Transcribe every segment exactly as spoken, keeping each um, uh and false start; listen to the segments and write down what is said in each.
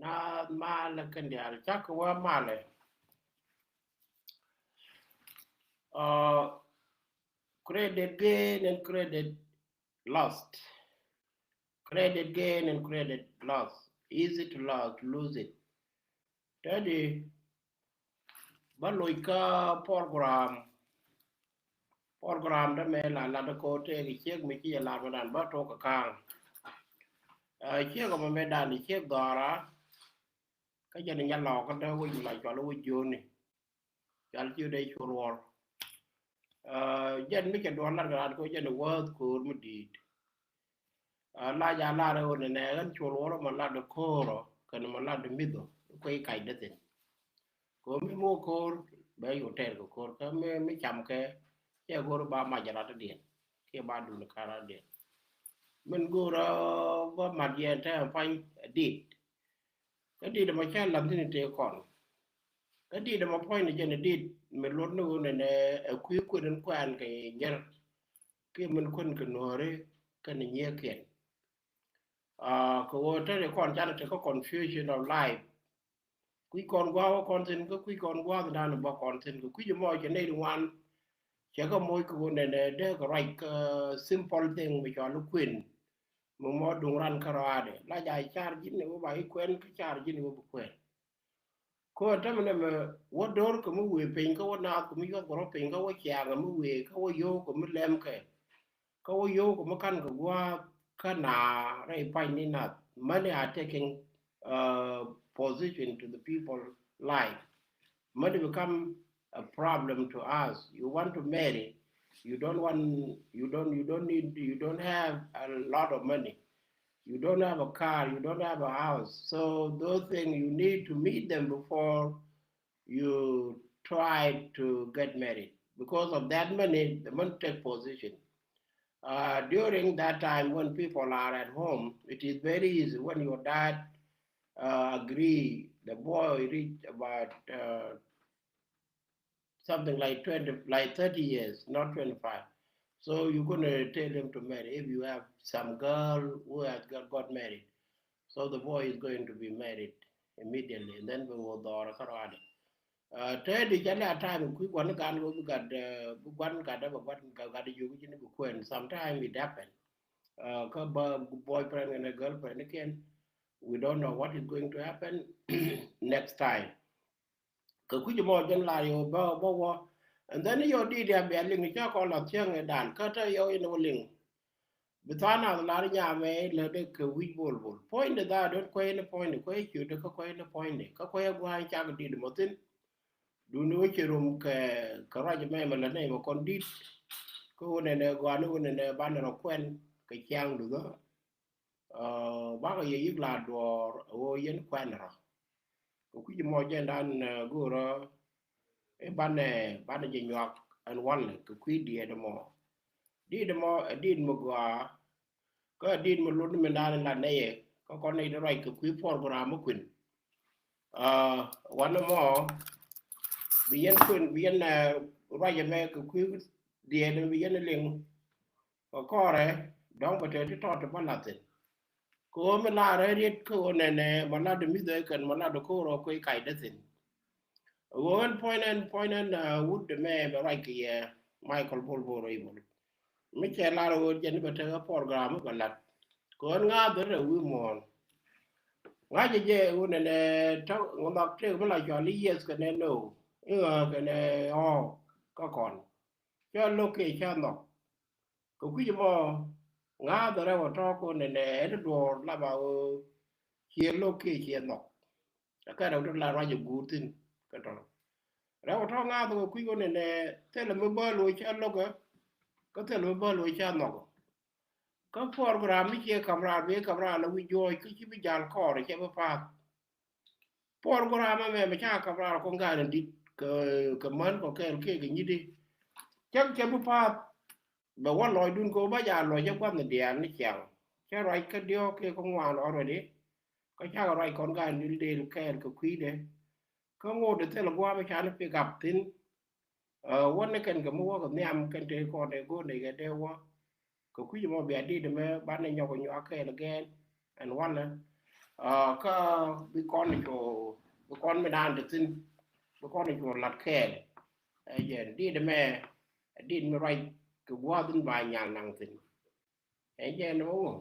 Naath malɛ kɛn diaal cak kɛ wä malɛ. Uh, credit gain and credit lost. Credit gain and credit lost. Easy to lose, to lose it. Tɛdi bä loc kä program. Program dä mɛ la lat ko tëëk ciek mi ci jɛ lat mɛ dan bä tok kä ka̱a̱ŋ. Ciek mɛ mɛ dan ciek dhɔra. Kä jɛn nya lɔk kä dee wi̱c mi la cɔl wi̱c jiöni. Cɔl ci dee cul wor. Jɛn mi cɛ duɔl lat kɛ lat ko jɛn wäth ko̱o̱r mi di̱i̱t. Lac a lar ɛ ɣöö nɛnɛ ɣän col wä rɔ ma lat dɔ ko̱o̱rɔ kɛn ma lat dɔ mi̱th ɔ kuec kac dee thin. Kɛ ɣöö mi mo̱o̱k ko̱o̱r bɛ yo̱o̱ tɛɛr kɛ ko̱o̱r kä mi, mi cam kɛ cɛ go̱o̱r ba mac rat diɛn kiɛ ba dun ka rat diɛn. Min go̱o̱r bä mat yɛn tɛm pany dit. Kä dit ɛmɔ cä la̱th ni̱n tëë kɔn. Kä dit ɛmɔ puɔ̱ny ni jɛn ɛ dit mi luɔt ni ɣöö nɛnɛ ɛ kui̱ kuën in kuɛn kɛ nyier kiɛ min kuën kɛ nuɔ̱ɔ̱ri kɛn nyiëëkiɛn. Kɛ ɣöö te ri kɔn canɛ te kä confusion of life. Kui̱ kɔn gua̱a̱th wä kɔn thi̱n kä kui̱ kɔn gua̱a̱th dan bä kɔn thi̱n kɛ kui̱ mɔ cɛ nɛy ri ŋuan. Cɛ kɛ moc kɛ ɣöö nɛnɛ dee kɛ ruac kä simple thing mi cɔal i̱ kuën. Mi mɔ duŋ ran kä rɔaadɛ la ja car ji̱n ni wä ba i̱ kuɛn kä car ji̱n ni wä bi kuɛn. Kɛ ɣöö tämɛ nɛmɛ wä do̱r kɛ mi wëë piny kä wä naath kɛ mi yuɔth kɛ rɔ piny kä wä ciaŋ kɛ mi wëë kä wä yio̱w kɛ mi lɛm kɛ. Kä wä yio̱w kɛ mi kan kɛ gua̱a̱th kä na rɛy pany ni nath. Money are taking position to the people life. Money become a problem to us. You want to marry, you don't want, you don't, you don't need, you don't have a lot of money. You don't have a car, you don't have a house. So those things, you need to meet them before you try to get married. Because of that money, the money take position. Uh, during that time when people are at home, it is very easy. When your dad uh, agree, the boy reach about uh, something like twenty, like thirty years, not twenty-five. So you're gonna tell him to marry. If you have some girl who has got, got married, so the boy is going to be married immediately, and then we will do our karwadi. Uh, tedi jali a time kui guan gan go bi gad, uh, bi guan gad ba guan gad yu ji ni bi kuen. Sometimes it happen. Uh, ka ba boyfriend and a girlfriend again. We don't know what is going to happen next time. Kɛ kui̱c mɔ jɛn la yɛ bä bä wä. And then yɔ dit ya bia liŋ ca kɔ la thiäŋ ɛ dan kä te yɔ in wä liŋ. Bi tha̱a̱ŋ nath lar nyamɛ lɛ dee kɛ wi̱c bol bol puɔ̱ny de dha dot kuɛy ni puɔ̱ny de kuɛy ciöt de kä kuɛy ni puɔ̱ny de kä kuɛy gua̱a̱ny cak dit mɔ thin. Duni wä ci rom kɛ kɛ ruac mɛ mɛ lɛ nɛy mɛ kɔn dit. Kä wä nɛnɛ gua̱a̱ni wä nɛnɛ banɛ rɔ kuɛn kɛ ciaŋ duthä. Bakɔ yɛ yik la duɔɔr ɣöö yɛn kuɛn rɔ. Kɛ kui̱c mɔ jɛn dan go̱o̱rä i̱ banɛ banɛ jɛ nyuak ɛn walɛ kɛ kui̱ diɛɛt mɔ. Dit mɔ ɛ dit mi gɔaa. Kä dit mi lut mi dan la nɛyɛ kä kɔn nɛy di ruac kɛ kui̱ program mi kui̱n. Wanɛ mɔ bi yɛn kui̱n bi yɛn ruac ɛmɛ kɛ kui̱ diɛɛt mi bi yɛn liŋ. Kɛ kɔrɛ dɔ̱ŋ bɛ tëë ti tɔt ti bä la̱thin. Kɛ ɣöö mi laarɛ riet kä ɣöö nɛnɛ mɔ lat di mi̱th ɛ kɛn mɔ lat di ko̱r ɔ kuec kac däthin. Ɣöö ɛn puɔ̱nynɛn puɔ̱nynɛn wut di mɛ bɛ ruac kɛ yɛ Michael Bol Bol rɛy bol. Mi cɛ lar ɣöö jɛn bɛ tekɛ program bɛ lat. Kɛ ɣöö ɛn ŋa̱a̱th bɛ rɛ wi̱i̱ muɔ̱ɔ̱n. Ŋa̱cä jɛ ɣöö nɛnɛ tɔ̱ ŋɔ̱thak tëëk mi la cɔal i̱ yes kɛnɛ no. I̱ ɣöö kɛnɛ ɔ̱ɔ̱k kä kɔn. Cä lo̱k kiɛ cä nhɔk. Kɛ kui̱c mɔ ŋa̱a̱th rɛw ɛ tɔ̱ kɔn nɛnɛ ɛn duɔ̱ɔ̱r lapa ɣöö ciɛ lo̱k kiɛ ciɛ nhɔk. Ɛ kɛ rɛw ti la ruac ɛ guur thi̱n kɛ tɔ̱. Rɛw ɛ tɔ̱ ŋa̱a̱th kɛ kui̱c kɔn nɛnɛ thilɛ mi bä lo̱c cä lo̱k ɛ kä thilɛ mi bä lo̱c cä nhɔk. Kä program mi ciɛ ka̱m raar bi ka̱m raar la wi̱c juɔ̱ɔ̱c kä ci bi jal kɔɔr cɛ bi pa̱a̱th. Program ɛmɛ mɛ ca ka̱m raar kɔn ga̱a̱n in di̱t kɛ män kɔ kɛɛl kiɛ kɛ nyit i̱ cä cɛ bi pa̱a̱th. Bɛ wä lɔcdun kɛ wä bä jal lɔc cä gua̱th ni diaal ni ciaŋ. Cä ruac kä diɔ̱ɔ̱k kiɛ kä ŋuan already. Kä cakɛ ruac kɔn ga̱a̱n in dil kɛɛl kɛ kui̱dɛ. Kä ŋot de thil gua̱a̱p ca ni pick up thi̱n. Wä ni kɛn kɛ mi wä kɛ nhiam kɛn te kɔn te go̱o̱r ni kɛ dee wä. Kɛ kui̱c mɔ bia dit mɛ banɛ nyɔk nyuak kɛɛl gɛɛn ɛn walɛ. Kä bi kɔn cu, bi kɔn mi naan te thi̱n, bi kɔn cu lat kɛɛl. Ɛ jɛn dit ɛmɛ, dit mi ruac kɛ gua̱a̱th in ba nyal naŋ thi̱n. Ɛ jɛn ɛ wä ŋu?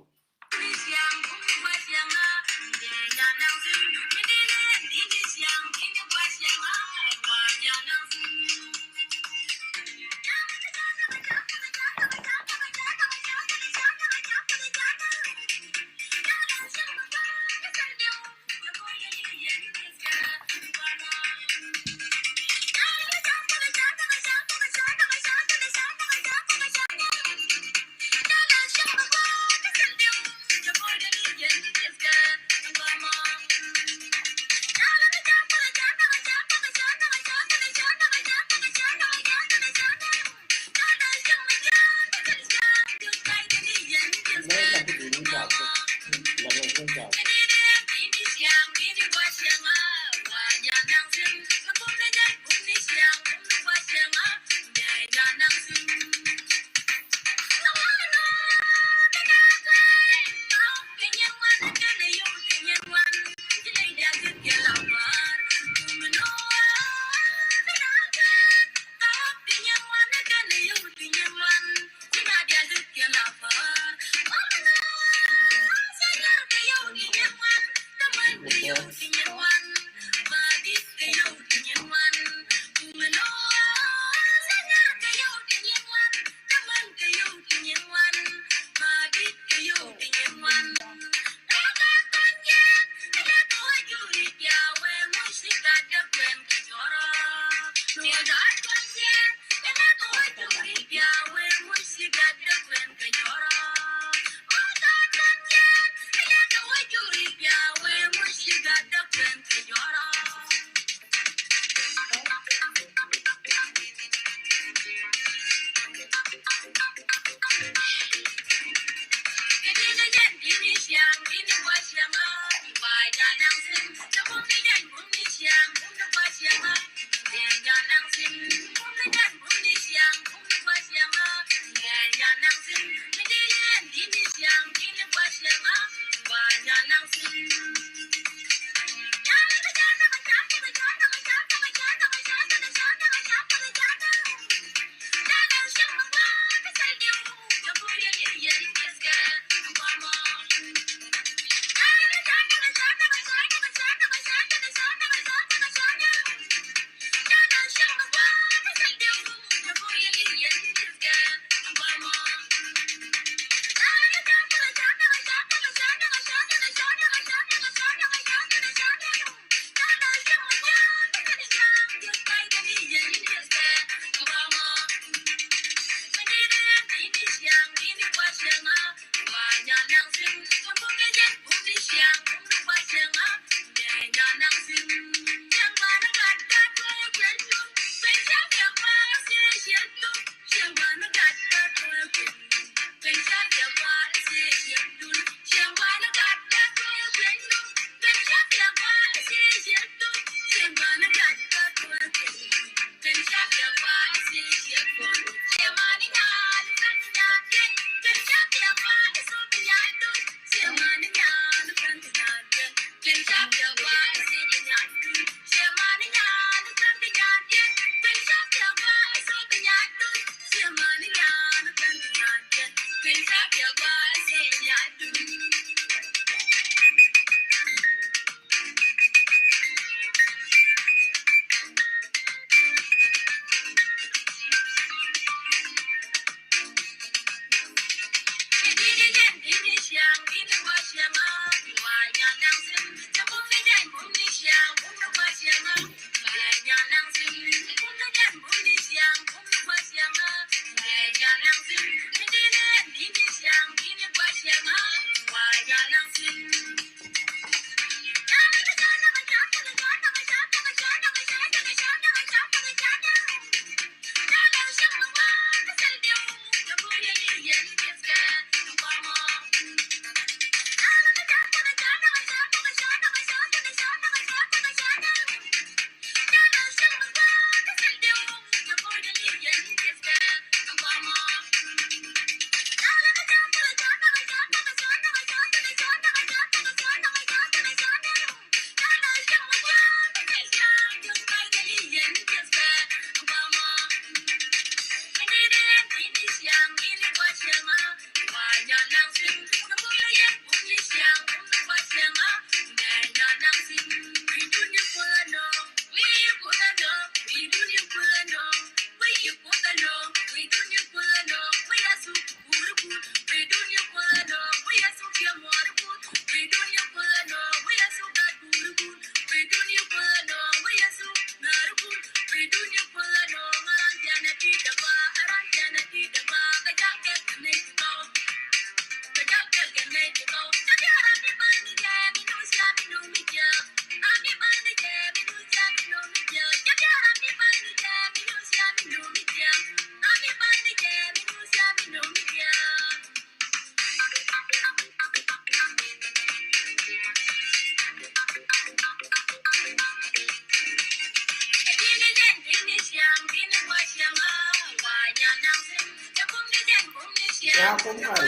Kom kan.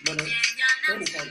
Bene. Kom kan.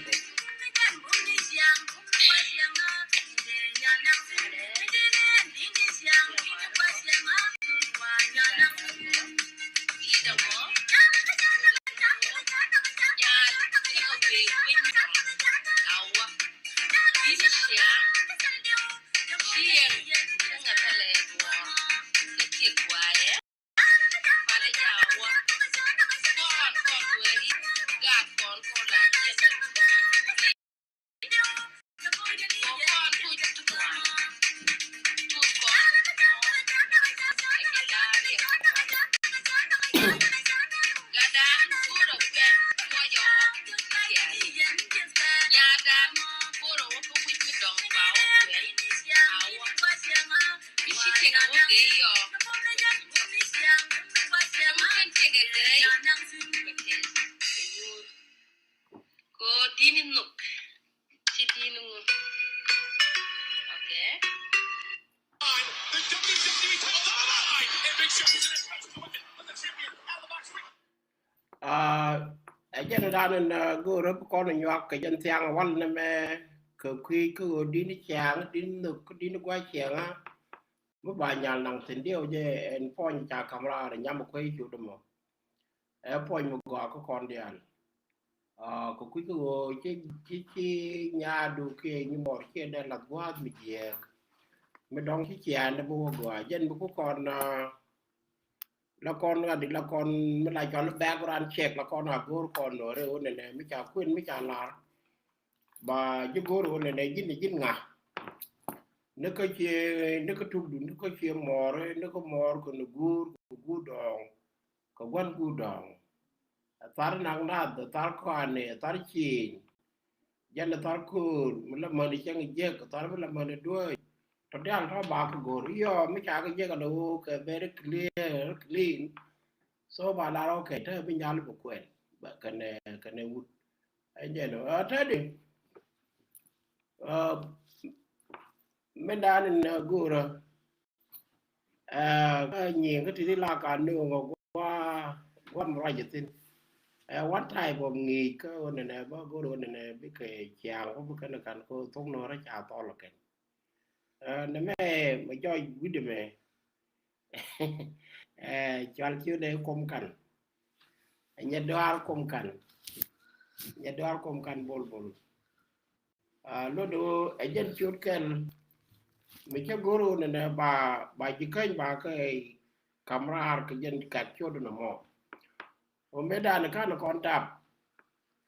Ko dini nuk. Ci dini ŋu. Okay. Aa, ɛ jɛn dan in, aa, go̱o̱rä bi kɔn nyuak kɛ jɛn thiaŋ wal ni mɛ kɛ kui̱ kä ɣöö dini ciaŋ, dini nhök, dini gua̱c ciaŋa. Mi ba nyal naŋ thi̱n diɛw jɛ ɛn puɔ̱ny ca ka̱m raar nyam kue̱y cot mɔ. Ɛ puɔ̱ny mi gɔaa kä kɔn diaal. Aa, kɛ kui̱ kä ɣöö ci, ci, ci nyaadu kiɛ nyi mɔr ciɛ dee lath gua̱a̱th mi jiɛɛk. Mi dɔ̱ŋ ci ciaŋ dee bi wä gɔaa jɛn bi ku kɔn, aa, la kɔn ɣa̱di la kɔn mi la cɔl background check la kɔn a go̱o̱r kɔn Nuɔri wä nɛnɛ mi ca kuën mi ca lar. Ba ji̱ go̱o̱r wä nɛnɛ ji̱n ji̱n ŋa. Ni kä cie, ni kä tukdu, ni kä cie mɔɔri, ni kä mɔɔr kɛ ni guur, kɛ guur dɔɔŋ, kɛ gua̱n guur dɔɔŋ. Thar nak nath, thar kɔani, thar cieny. Jɛn thar ko̱o̱r mi la mäni cäŋ jiäk, thar mi la mäni duäc. Tɔ diaal tɔ ba kɛ go̱o̱r. Yɔ, mi ca kɛ jiäk ala woo kɛ very clear, clean. So ba lar, okay, te bi nyal bi kuɛn. Ba kɛnɛ, kɛnɛ wut. Ɛn jɛn, ɛ, te di. Ɛ, mi dan in, ɛ, go̱o̱rä. Ɛ, kä nyiŋ kä ti di la ka nööŋä gua, gua mi ruac ithin. Ɛ, what type of ŋi̱i̱c kä ɣöö nɛnɛ bä go̱o̱r ɣöö nɛnɛ bikɛ ciaŋ kä bikɛ ni kan kä thok Nuɔrä ca thɔl kɛn. Ɛ, nɛ mɛ mɛ jɔc wi̱dɛ mɛ. Ɛ, cual ciötdɛ kom kan. Ɛ, nyɛ dɔaar kom kan. Nyɛ dɔaar kom kan bol bol. Aa, lot ɣöö ɛ jɛn ciöt kɛl. Mi cä go̱r ɣöö nɛnɛ ba, ba ji̱ käny ba kä kam raar kɛ jɛn kat ciöt nɔmɔ. Ɣöö mëë dan kan kɔn tap.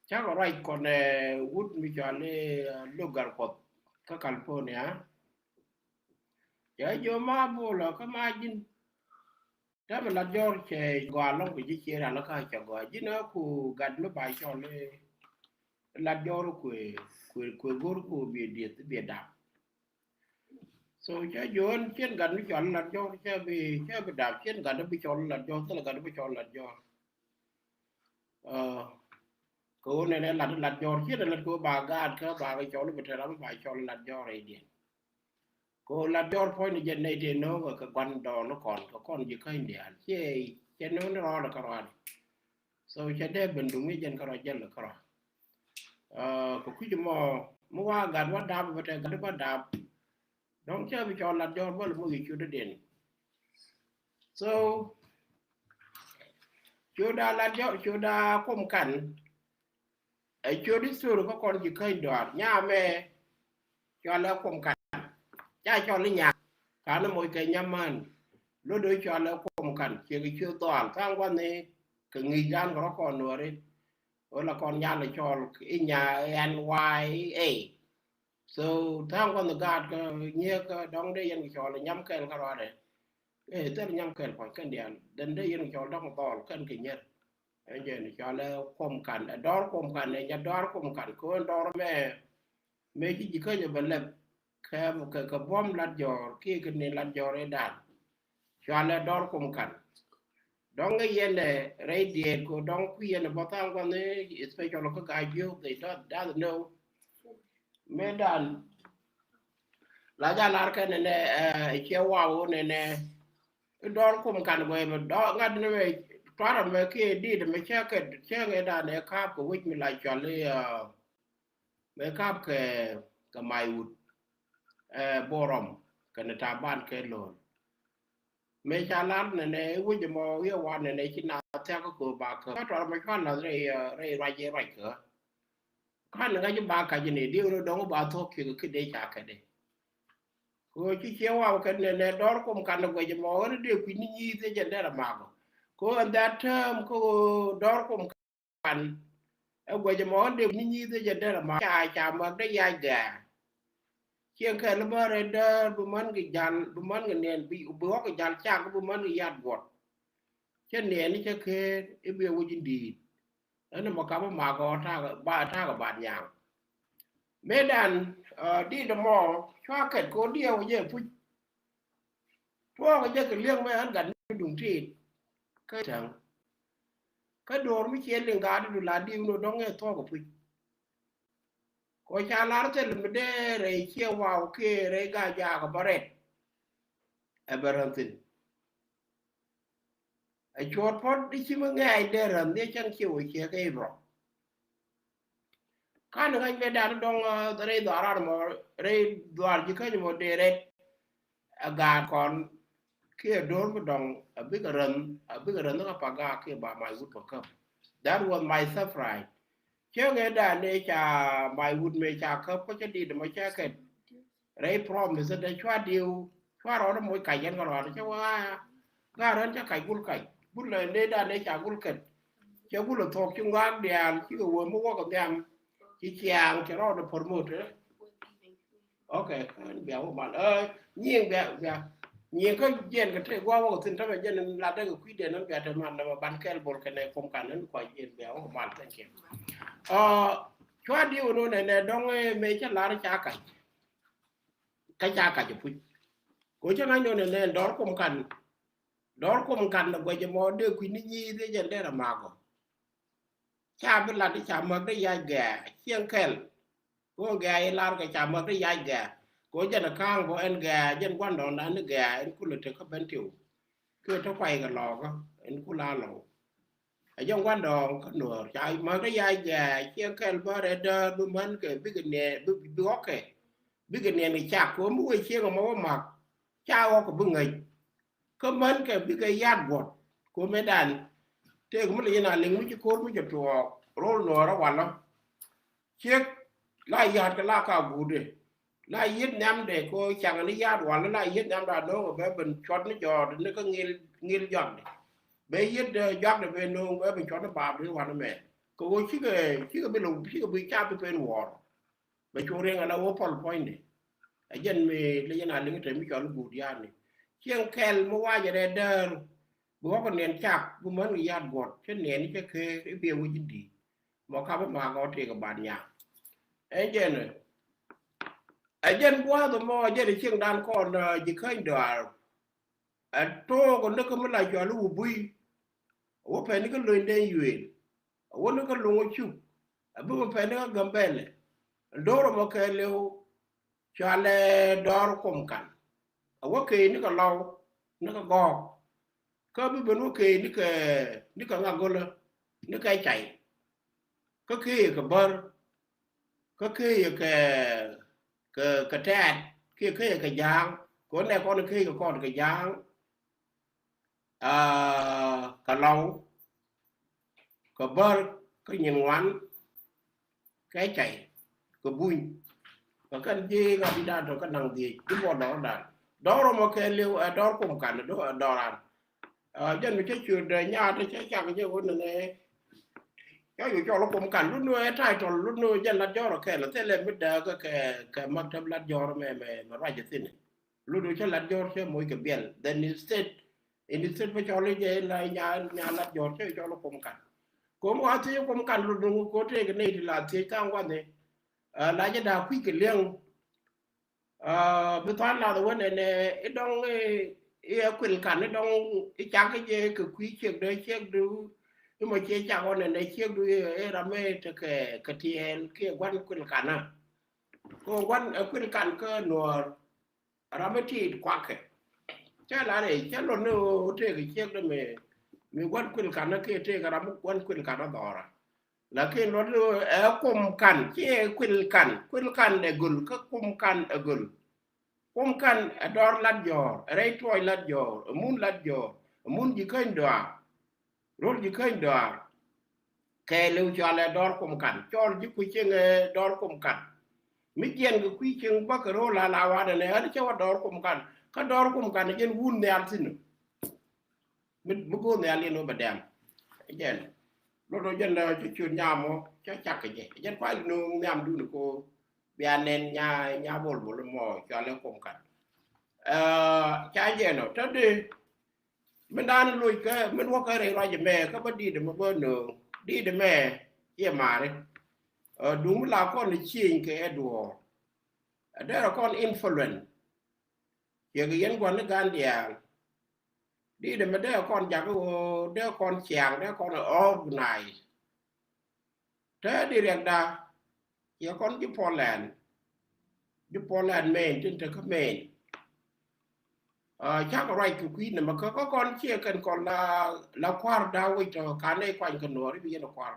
Cakɔ ruac kɔn, ɛ, wut mi cɔal i̱, ɛ, Logar Kuɔth kä California. Cɛ jiö ma bolä kä ma ji̱n. Täämɛ lat jɔr cɛ gɔaa lɔŋ kɛ ji̱ ciɛ ran lä ka cɛ gɔaa ji̱n ɛ ku gat mi ba cɔl i̱ lat jɔr kuëë, kuëë, kuëë go̱r ku biɛ dieth biɛ dap. So cɛ jiö ɛn cien gat mi cɔl lat jɔr cɛ bi, cɛ bi dap cien gat mi bi cɔl lat jɔr thilɛ gat mi bi cɔl lat jɔr. Aa, kɛ ɣöö nɛnɛ lat, lat jɔr cien lat kɛ ɣöö ba gaat kä ba kɛ cɔl bi te ram ba cɔl lat jɔr rɛydiɛn. Kɛ ɣöö lat jɔr puɔ̱ny ni jɛ nɛy tëë no̱o̱ŋ kɛ gua̱n dɔɔn ni kɔn kɛ kɔn ji̱ käny diaal ciɛ, cɛ no̱o̱ŋ ni rɔɔdɛ kärɔaadɛ. So cɛ dee ben duŋ i̱ jɛn kärɔa jɛl kärɔa. Aa, kɛ kui̱c mɔ mi wa gat wa dap bä te gat bä dap. Dɔ̱ŋ cä bi cɔl lat jɔr bä lɛ moc i̱ ciötdä den. So ciötdä lat jɔr, ciötdä kom kan. Ɛ ciöt i̱ thör kä kɔn ji̱ käny dɔaar nyamɛ. Cɔl ɛ kom kan ca cɔl i̱ nyak. Kan i̱ moc kɛ nyam män. Lot i̱ cɔl ɛ kom kan ciɛ kɛ ciöt dhɔaal tha̱a̱ŋ gua̱n i̱ kɛ ŋi̱i̱c dan kɛ rɔ kɔn Nuɔri. Ɣöö la kɔn nyal i̱ cɔl i̱ nya N Y A. So tha̱a̱ŋ gua̱n i̱ gaat kä nyiek kä dɔ̱ŋ dee yɛn kɛ cɔl i̱ nyam kɛl kä ruaadɛ. Ɛ thil nyam kɛl pua̱ny kɛn diaal den dee yɛn kɛ cɔl dɔ̱ŋ dhɔl kɛn kɛ nyier. Ɛn jɛn cɔl ɛ kom kan, ɛ dɔr kom kan, ɛ nya dɔr kom kan kɛ ɣöö dɔr mɛ. Mëë ci ji̱ käny ɛ bɛ lɛp kɛ, kɛ, kɛ buɔ̱m lat jɔɔr kiɛ kɛ ni lat jɔɔr ëë da̱a̱n. Cualɛ dɔr kum kan. Dɔ̱ŋ ɛ yɛn ɛ rɛy diɛɛt kɛ dɔ̱ŋ kui̱ yɛn ɛ bɔ̱th tha̱a̱ŋ gua̱n i̱ special kä Gaa-jiök they don't, doesn't know. Mëë da̱a̱n la jɛ lar kɛ nɛnɛ, ɛ, ciɛ waw nɛnɛ. I̱ dɔr kum kan guɛ mɛ dɔr ŋa̱t ni mɛ tuarɛ mɛ kiɛ dit mɛ cɛ kɛ cɛ ŋɛ danɛ ka̱a̱p kɛ wec mi la cɔl i̱ mɛ ka̱a̱p kɛ kɛ may wut ɛ borɔm kɛnɛ ta̱a̱ ban kɛ lo̱l. Mëë ca lar nɛnɛ i̱ wec ɛmɔ i̱ wan nɛnɛ ci na thiak kä köö ba kä kä tuar mɛ cuan lath rɛy rɛy ruac i̱ ruac kä. Kan ŋa̱c i̱ ba kac ni diw ni dɔ̱ŋ i̱ ba thuɔ̱k kiɛ kä dee ca kɛ dee. Kɛ ɣöö ci ciɛ waw kɛ nɛnɛ dɔ̱r kum kan i̱ guɛc ɛmɔ ɣän i̱ dee kui̱ ni nyi̱i̱th i̱ jɛn derɛ makɔ. Kɛ ɣöö ɛn that term kä ɣöö dɔ̱r kum kan ɛ guɛc ɛmɔ ɣän dee ni nyi̱i̱th ɛ jɛ derɛ ma ca ca mak dee yac gɛɛ. Cieŋ kɛl bä rɛy däär bi män kɛ jal bi män kɛ niɛn bi bi ɣɔk kɛ jal cak bi män kɛ yat guɔt. Cä niɛn ni cä keer i̱ bi ɛ wi̱c in di̱i̱t. Ɛn ɛmɔ kap i̱ mak ɔ takɛ ba takɛ bat nyaŋ. Mëëdan di̱i̱t ɛmɔ cua kɛt ko̱n diɛw jɛ puc. Tuɔɔk jɛ kɛ liɛŋ mɛ ɣän gat ni duŋ tiit kä täŋ. Kä do̱r mi ciɛ liŋ gat ni du la diw ni dɔ̱ŋ ɛ thuɔɔk ɛ puc. Kɔ ca lar thil mi dee rɛy ciɛ waw kiɛ rɛy gaa jaak ɛ bä rɛt. Ɛ bɛ rän thin. Ɛ cuɔt puɔt di ci mi ŋɛɛc dee rän ni cäŋ ciɛ wä ciɛ kɛ ibrɔ. Kan ŋa̱c mëëdan dɔ̱ŋ rɛy dhuar ran mɔ rɛy dhuar ji̱ käny mɔ dee rɛt. Ɛ gaat kɔn kiɛ do̱r mi dɔ̱ŋ a bikɛ ränh a bikɛ ränh kä pa gaak kiɛ ba may wut pa käp. That was my surprise. Cä ŋëë dan ni ca may wut mëë ca käp kä cä dit mɔ cä kɛn. Rɛy promise dee cua diw cua rɔɔdä moc kac yɛn kä rɔɔdä cä wä ɣa̱a̱. Gat rän cä kac gul kac gul lɛ ni dan ni ca gul kɛn. Cä gul a thuɔk ci ŋuak diaal cikɛ wä mi wäk a nhiam. Ci ciaŋ cɛ rɔɔdä promote. Ok, bia wä mal. Nyiŋ bia bia nyiŋ kä jiɛn kɛ te gua̱a̱ wä kɛ thin tämɛ jiɛn lat dee kɛ kui̱ dee nän bia te mal nä ma ban kɛl bol kɛ nɛ kum kan nän kua jiɛn bia wä mal. Thank you. Cua diw nɔ nɛ nɛ dɔŋ mëë cä lar ca kac. Kä ca kac puc. Ko cä ŋa̱c nɔ nɛ nɛ dɔr kum kan dɔr kum kan nɛ guɛc mɔ dee kui̱ ni nyi̱i̱th jɛn dee rɛ makɔ. Ca bi lat ca mäk dee yac gɛɛ cieŋ kɛl. Ko gɛɛ ilar kɛ ca mäk dee yac gɛɛ ko jɛn ka̱a̱ŋ bɔ ɛn gɛɛ jɛn gua̱ndɔɔŋdan ni gɛɛ ɛn kulɛ tek kä ben tiw. Kiɛ te kuay kɛ lɔɔkä ɛn kula lɔw. Ɛ jɛn gua̱ndɔɔŋ kä nuɔɔr ca mäk dee yac gɛɛ cieŋ kɛl bä rɛt däär bi män kɛ bikɛ niɛ bi ɣɔkɛ. Bikɛ niɛn kɛ cak ko mi wee cieŋ ɛmɔ wä mak. Ca ɣɔkɛ bi ŋäc. Kä män kɛ bikɛ yat guɔ̱t ko mëëdan. Tëëk mi lɛ yɛn a liŋ mi ci ko̱r mi cɛ tuɔɔk rol nuɔɔrä walä. Ciek la ya̱a̱t kɛ la ka guutdɛ la yieth nhiamdɛ ko caŋ ni ya̱a̱t walä la yieth nhiamdɛ a no̱o̱ŋ bɛ ben cuɔt ni jɔɔt ni kä ŋil ŋil jɔakdɛ. Bɛ yieth jɔakdɛ bɛ no̱o̱ŋ bɛ ben cuɔt ni baap ni wanɛ mɛ. Kɛ ɣöö cikɛ cikɛ bi lo̱w cikɛ bi ca bi pen wuɔɔr. Bɛ cu riɛŋ ala wä pɔl puɔ̱nydɛ. Ɛ jɛn mi lɛ yɛn a liŋ te mi cɔl i̱ guut ya̱a̱ni. Cieŋ kɛl mi wacɛ rɛɛ däär. Bi ɣɔk niɛn cak bi män kɛ ya̱a̱t guɔ̱t cä niɛn i̱ cä keer i̱ biɛ wec in di̱i̱t. Mɔ kap i̱ maak ɣɔk tëëk i̱ bat nyaak. Ɛn jɛn ɛ jɛn gua̱a̱th ɛmɔ ɛ jɛn ɛ cieŋdan kɔn ji̱ käny dɔaar. Ɛ took ɛ näk kä mi la cɔal i̱ wä buy. Ɛ wä pɛn i̱ kä lony den yuëël. Ɛ wä ni kä luŋ ɛ cuk. Ɛ bi mɛ pɛn i̱ kä Gambɛlɛ. Do̱r ɛmɔ kɛɛliw. Cɔalɛ dɔɔr kum kan. A wä key ni kɛ lɔw ni kɛ gɔɔk. Kä bi ben wä key ni kɛ ni kɛ ŋa golä ni kɛ cay. Kä key kɛ bär. Kä key kɛ kɛ kɛ tɛɛt kiɛ key kɛ ja̱a̱ŋ. Kɛ wä nɛ kɔn key kɛ kɔn kɛ ja̱a̱ŋ. Aa, kɛ lɔw, kɛ bär, kä nyin ŋuan, kɛ cay, kɛ buny. Kɛ kɛn ji̱ ŋa̱t di dan tɔ kä naŋ dhiec di bɔ dɔr dan. Dɔr rɔmɔ kɛ liw ɛ dɔr kum kan dɔr an. Jɛn mi cä cuur dɛ nyaat cä cak jɛ wun nɛ. Cä yu cɔl kum kan lut ni ɛ title lut ni jɛn lat jɔr kɛl thilɛ mi dääk kɛ kɛ maktab lat jɔr mɛ mɛ mɛ ruac thin. Lut cä lat jɔr cä moc kɛ biɛl. Then instead, instead bä cɔl jɛ la nya nya lat jɔr cä cɔl kum kan. Kom wa thiec kum kan lut ni ko tëëk ni ti la thiec thaŋ gua̱n ni. La jɛ da kui̱ kɛ liɛŋ. Bi tha̱a̱n lath wä nɛnɛ i̱ dɔŋ i̱ ɛ kuil kan i̱ dɔŋ i̱ cak i̱ jɛ kɛ kui̱ ciek dee ciek du. I̱ mɔ cie cak wä nɛnɛ ciek du i̱ ram i̱ tekɛ kɛ tiɛɛl kiɛ gua̱n kuil kan a. Ko gua̱n ɛ kuil kan kä nuɔɔr. Ram mi tiit kuakɛ. Cɛ la rɛy cɛ lon ni ɣöö tëëk ciek dämɛ. Mi gua̱n kuil kan kä tëëkɛ ram mi gua̱n kuil kan dhɔrä. Lakin luɔt ɛ kum kan, ci ɛ kuil kan, kuil kan ɛ göl, kä kum kan ɛ göl. Kum kan ɛ dɔr lat jɔɔr, ɛ rɛy tuɔɔc lat jɔɔr, ɛ mun lat jɔɔr, ɛ mun ji̱ käny dɔaar. Rol ji̱ käny dɔaar. Kɛɛliw cɔal ɛ dɔr kum kan. Cɔl ji̱ kui̱ cieŋ ɛ dɔr kum kan. Mi jiɛn kɛ kui̱ cieŋ bä kɛ rol a la wanɛ nɛ ɣän cɛ wä dɔr kum kan. Kä dɔr kum kan jɛn wun nhial thi̱n. Mi, mi go̱o̱r nhial yɛn wä bɛ dɛm. Jɛn. Lot wä jɛn lɛ cä ciöt nyam wä cä cak kɛ jɛ. Jɛn kuay li no̱o̱ŋ nhiam dun ko bia nɛn nya, nya bol bol mɔ cɔal ɛ kum kan. Ɛ, ca jɛn ɔ. Tä di, min dan loc kä, min wä kä rɛy ruac mɛ, kä bä dit mɛ bä no̱o̱ŋ. Dit mɛ, ciɛ mari. Ɛ, duŋ mi la kɔn ni cieŋ kɛ ɛ duɔɔr. Ɛ derɛ kɔn influence. Ciɛ kɛ yɛn gua̱n ni gan diaal. Dit mɛ dee kɔn jak ɣöö dee kɔn ciaŋ, dee kɔn organize. Te di riɛkda, ciɛ kɔn ji̱ puɔlɛn. Ji̱ puɔlɛn mɛn tin te kä mɛn. Ɛ, cakɛ ruac kɛ kui̱ nɛmɛ kä, kä kɔn ciɛ kɛn kɔn la, la kua̱r da wec tɔ, ka nɛ kuany kɛ nuɔɔr i̱ bi yɛn kua̱r.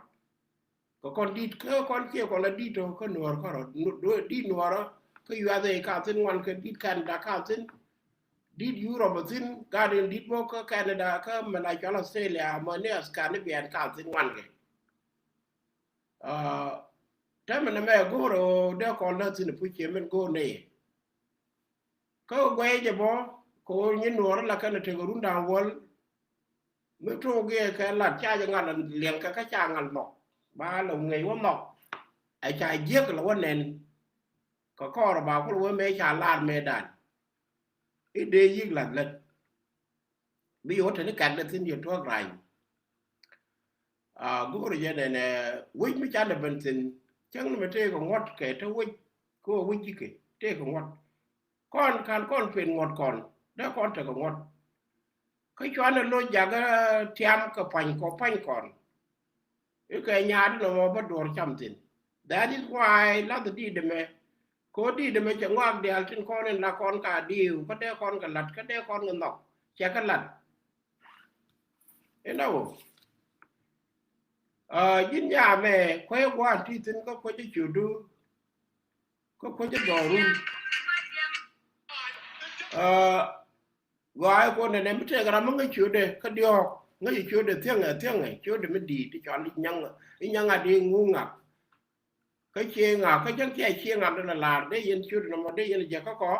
Kɛ kɔn dit, kä kɔn ciɛ kɔn la dit tɔ kä nuɔɔr kärɔ. Nu-, du-, dit nuɔɔrä kä U S A ka thi̱n ŋuan, kä dit Canada ka thi̱n. Dit Europe thi̱n, gat in dit mɔ kä Canada, kä mɛ la cɔal Australia, mɔ ni Scandinavian ka thi̱n ŋuan kɛ. Ɛ, tɛmɛ nɛmɛ go̱o̱r ɛ dee kɔn lä thi̱n puc ciɛ min go̱o̱r ni. Kä guɛy jɛ bɔ, kɛ ɣöö nyin nuɔɔr la kɛn ɛ tekɛ run da̱ŋ wäl. Mi tok giɛ kɛ lat ca jɛ ŋal liɛŋ kɛ kä ca ŋal nhɔk. Ba lɛ ŋɛc wä nhɔk. Ɛ ca jiäk lɛ wä nɛn. Kɛ kɔɔr ba kul wä mëë ca lar mëë dan. I̱ dee yi̱k lath lät. Bi yɛ wä te ni kɛt lɛ thi̱n yɛ tuɔɔk rany. A, go̱o̱rä jɛ nɛnɛ wec mi canɛ ben thi̱n. Cäŋ ni mɛ tëëkɛ ŋuɔ̱t kɛ te wec. Kä wec ji̱ kɛ tëëkɛ ŋuɔ̱t. Kɔn kan kɔn pen ŋuɔ̱t kɔn. Dee kɔn tekɛ ŋuɔ̱t. Kä cuanɛ lo̱c jakä tiam kɛ pa̱ny kɔ pa̱ny kɔn. Ikɛ nyaat inɔ mɔ bä duɔ̱ɔ̱r cam thi̱n. That is why lath di̱t ɛmɛ. Ko̱ di̱t ɛmɛ cɛ ŋɔak diaal tin kɔn in la kɔn ka diw, kä dee kɔn kɛ lat, kä dee kɔn kɛ nhɔk. Cɛ kɛ lat. Inɔ wä. Ɛ, ji̱n nyamɛ, kuecä gua̱a̱n ti thi̱n kä kuecä ciötdu. Kä kuecä dhɔru. Ɛ, gɔaa ɛ kuɔn nɛnɛ mi tëëkɛ ram mi ŋäc ciötdɛ kä diɔ̱ɔ̱k, ŋäc ciötdɛ thiäŋɛ, thiäŋɛ, ciötdɛ mi di̱i̱t ti cɔal i̱ nyaŋ, i̱ nyaŋ a di ŋuŋ ŋak. Kä cie ŋak, kä cäŋ cia cie ŋak dee la lar, dee yɛn ciötdɛ nɔmɔ, dee yɛn jɛ kä kɔ.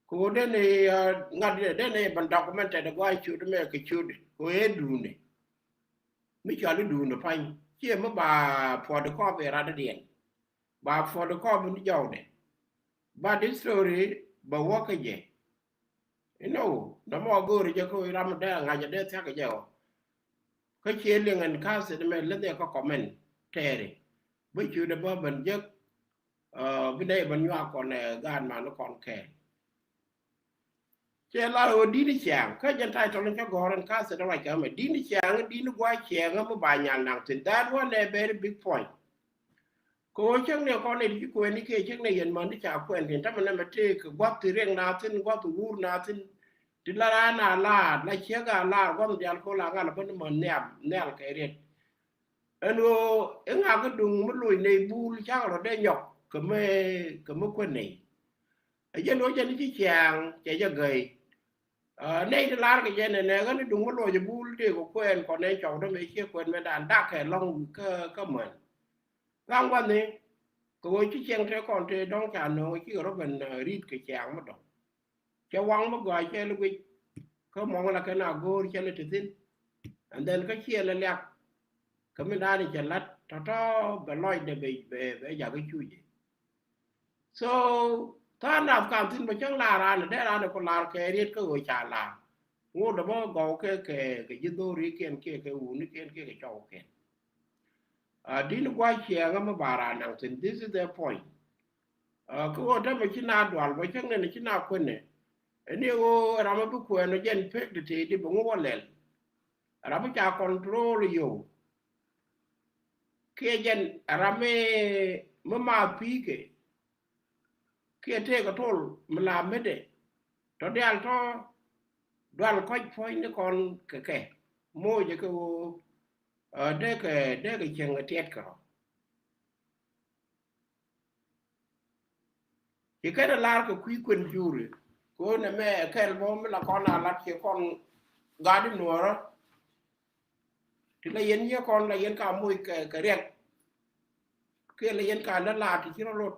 Kɛ ɣöö dee ni, ɛ, ŋa̱t dee, dee ni ben documented ɛ gɔaa ciötdɛ mɛ kɛ ciötdɛ. Kɛ ɣöö ëë duundɛ. Mi cɔal i̱ duundɛ pa̱ny. Ciɛ mi ba photocopy ɛ rat dee diɛn. Ba photocopy ni jɔwdɛ. But this story bɛ wä kä jɛ. Inɔ, nɔmɔ go̱o̱ri jɛ kä ram dee ŋa̱c dee thia̱k jɛ ɔ. Kä cie liŋ ɛn ka̱th in mɛ leth ɛ kä comment tɛɛri. Bä ciötdɛ bä ben jek, ɛ, bi nɛy ben nyuak kɔn ɛ gaat man kɔn kɛɛl. Cɛ lar ɣöö di̱t ni ciaŋ, kä jɛn title in cä gɔ̱r ɛn ka̱th in ruac kä mɛ. Di̱t ni ciaŋ, di̱t ni gua̱a̱c ciaŋ mi ba nyal naŋ thi̱n. That one a very big point. Kɛ ɣöö cäŋ ni kɔn ni ti ci kuɛɛni kiɛ cäŋ ni yɛn män ti ca kuɛɛn thi̱n. Tämɛ nɛmɛ tëëkɛ gua̱th ti riɛk na thi̱n, gua̱th ti wuur na thi̱n. Ti la raan a laar, la ciek a laar, gua̱th diaal ko̱ la ŋa̱l a bä ni män nhial, nhial kɛ riet. Ɛn ɣöö i̱ ŋa̱k i̱ duŋ mi loc nɛy bul cakɛ rɔ dee nyɔk kɛ mi, kɛ mi kuën nɛy. Ɛ jɛn ɣöö jɛn i̱ ci ciaŋ cɛ jɛ gäy. Ɛ, nɛy ti lar kɛ jɛ nɛnɛ ɣän i̱ duŋ mi loc ɛ bul tëëkɛ kuɛɛn kɔn nɛy cɔw dämɛ ciek kuɛɛn mɛ dan dakɛ lɔ̱ŋ kä, kä män. Ram gua̱thni kɛ ɣöö ci ciɛŋ tëë kɔn tëë dɔ̱ŋ ca nööŋ cikɛ rɔ ben, ɛ, ri̱t kɛ ciaŋ mi dɔ̱ŋ. Cɛ waŋ mi gɔaa cɛ li guic. Kä mɔŋ la kɛn a go̱o̱r cɛ li ti thi̱n. And then kä ciɛ lɛ liak. Kä min da̱a̱n cɛ la̱t tɔ̱tɔ̱ bɛ lɔcdɛ bɛ, bɛ, bɛ jakä cuc. So tha̱a̱ŋ nath kan thi̱n bɛ cäŋ la̱r raan dee raan ku la̱r kɛ riet kä ɣöö ca la̱r. Ŋot dee bä gɔw kɛ, kɛ, kɛ ji̱ dho̱rikiɛn kiɛ kɛ wunikiɛn kiɛ kɛ cɔwkiɛn. A, di̱t ni gua̱a̱c ciɛŋä mi ba raan naŋ thi̱n. This is the point. A, kä ɣöö tämɛ ci na dual bä cäŋ nɛn ci na kuenɛ. Ɛn i̱ ɣöö ram mi bi kuɛɛn ɔ jɛn pek ti tëë di bɛ ŋu wä lɛl. Ram mi ca control yio̱w. Kiɛ jɛn ram mi, mi ma pi̱i̱kɛ. Kiɛ tëëkɛ tol mi la metdɛ. Tɔ diaal tɔ dual kɔc puɔ̱nyni kɔn kɛ kɛ. moc ɛ kɛ ɣöö, ɛ, dee kɛ, dee kɛ cieŋ ɛ tiɛt kɛ rɔ. Ci kɛn ɛ lar kɛ kui̱ kuën juri. Kɛ ɣöö nɛmɛ kɛl bä mi la kɔn a lat ci kɔn gat i̱ nuɔɔrä. Ti la yɛn yiëë kɔn la yɛn ka moc kɛ, kɛ riɛk. Kiɛ la yɛn ka lät laat ti ci rɔ lot.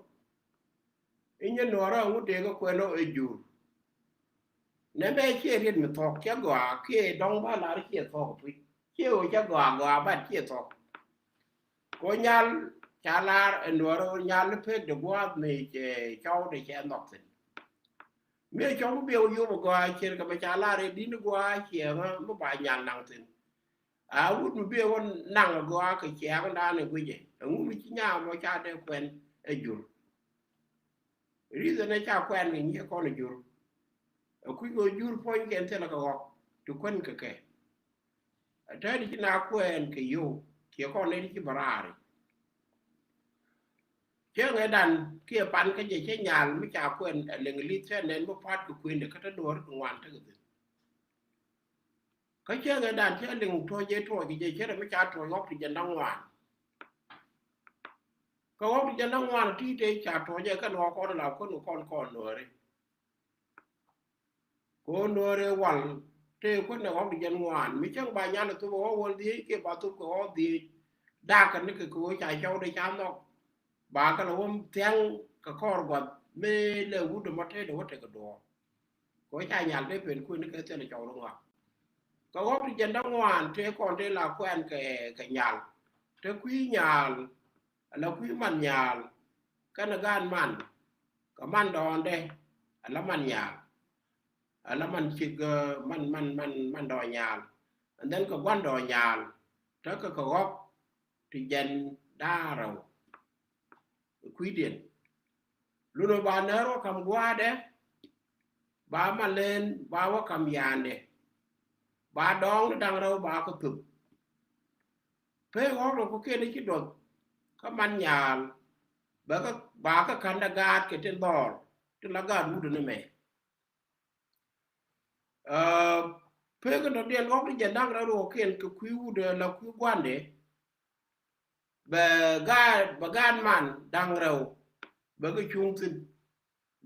Inyɛ nuɔɔrä ŋut tëë kɛ kuɛn ɔ ɛ jur. Nɛmɛ ciɛ riet mi thɔk cɛ gɔaa kiɛ dɔŋ ba lar ciɛ thɔk puc. Ciɛ ɣöö cɛ gɔaa gɔaa bat ciɛ thɔk. Ko nyal ca lar ɛ nuɔɔrä nyal pek de gua̱a̱th mi cɛ cɔw de cɛ nhɔk thin. Mi cɔw mi biɛ wä yop ɛ gɔaa cier kɛ mɛ ca lar ɛ din ɛ gɔaa ciɛ ŋä mi ba nyal naŋ thin. A wut mi biɛ wä naŋ ɛ gɔaa kɛ ciɛ ŋä dan ɛ guicɛ. Ɛŋu mi ci nyam mɔ ca dee kuɛn ɛ jur. Reason ɛ ca kuɛn kɛ nyiɛ kɔn ɛ jur. Ɛ kui̱ kɛ jur puɔ̱ny kɛn thilɛ kɛ ɣɔk ti kuɛn kɛ kɛ. Ɛ tɛ̈t ci na kuɛn kɛ yio̱w kiɛ kɔn nɛy ti ci bɛ raari. Cäŋ ɛ dan kiɛ pan kä jɛ cä nyal mi ca kuɛn ɛ liŋ li̱th cä nɛn mi pa̱a̱t kɛ kuëndɛ kä te duɔ̱ɔ̱r kɛ ŋuan tekɛ thi̱n. Kä cäŋ ɛ dan cä liŋ tuɔ̱c ɛ tuɔ̱c kɛ jɛ cä rɛ mi ca tuɔ̱c ɣɔk ti jɛ da̱ŋ ŋuan. Kä ɣɔk ti jɛ da̱ŋ ŋuan ti te ca tuɔ̱c ɛ kɛn ɣɔk kɔn la kuɛn kɔn kɔn nuɔ̱ɔ̱ri. Ko nuɔ̱ɔ̱ri wal tëë kuändɛ ɣɔ̱k di jɛn ŋuan mi cäŋ ba nyal ɛ thop ɛ ɣɔ̱k wäl dhiec kiɛ ba thop kɛ ɣɔ̱k dhiec. Da̱a̱k kɛ ni kɛ kɛ ɣöö ca cɔwdɛ ca nhɔk. Ba kɛ lɛ wä thia̱ŋ kɛ kɔr gua̱th mëë lɛ wut ɛmɔ tëëdɛ wä tekɛ duɔ̱ɔ̱r. Kɛ ɣöö ca nyal dee pen kuëni kɛ thilɛ cɔwdɛ ŋɔak. Kɛ ɣɔ̱k di jɛn däŋ ŋuan tëë kɔn tëë la kuɛn kɛ, kɛ nyal. Te kui̱ nyal ala kui̱ man nyal. Kɛnɛ gaat man kɛ man dɔɔndɛ ala man nyal. Ala man cik, uh, man, man, man, man dɔɔn nyal. And then kɛ gua̱n dɔɔn nyal. Tekɛ kɛ ɣɔ̱k ti jɛn da̱ŋ rɛw. Kui̱diɛn. Lunɔ ba nɛɛr wä kam gua̱a̱dɛ. Ba malɛn ba wä kam ya̱a̱ndɛ. Ba dɔɔŋ ni da̱ŋ rɛw ba kɛ thöp. Pek ɣɔ̱k rɔ kɔ̱kiɛn i̱ ci duɔth kä man nyal. Ba kä, ba kä ka̱n dɛ gaat kɛ tin dhɔr tin la gaat wut ni mɛ. Aa, pek in dɔ̱diɛn ɣɔ̱k ti jɛ da̱ŋ rɛw ri ɣɔ̱kiɛn kɛ kui̱ wut la kui̱ gua̱ndɛ. Bɛ gaat, bɛ gaat man da̱ŋ rɛw bɛ kɛ cuŋ thi̱n.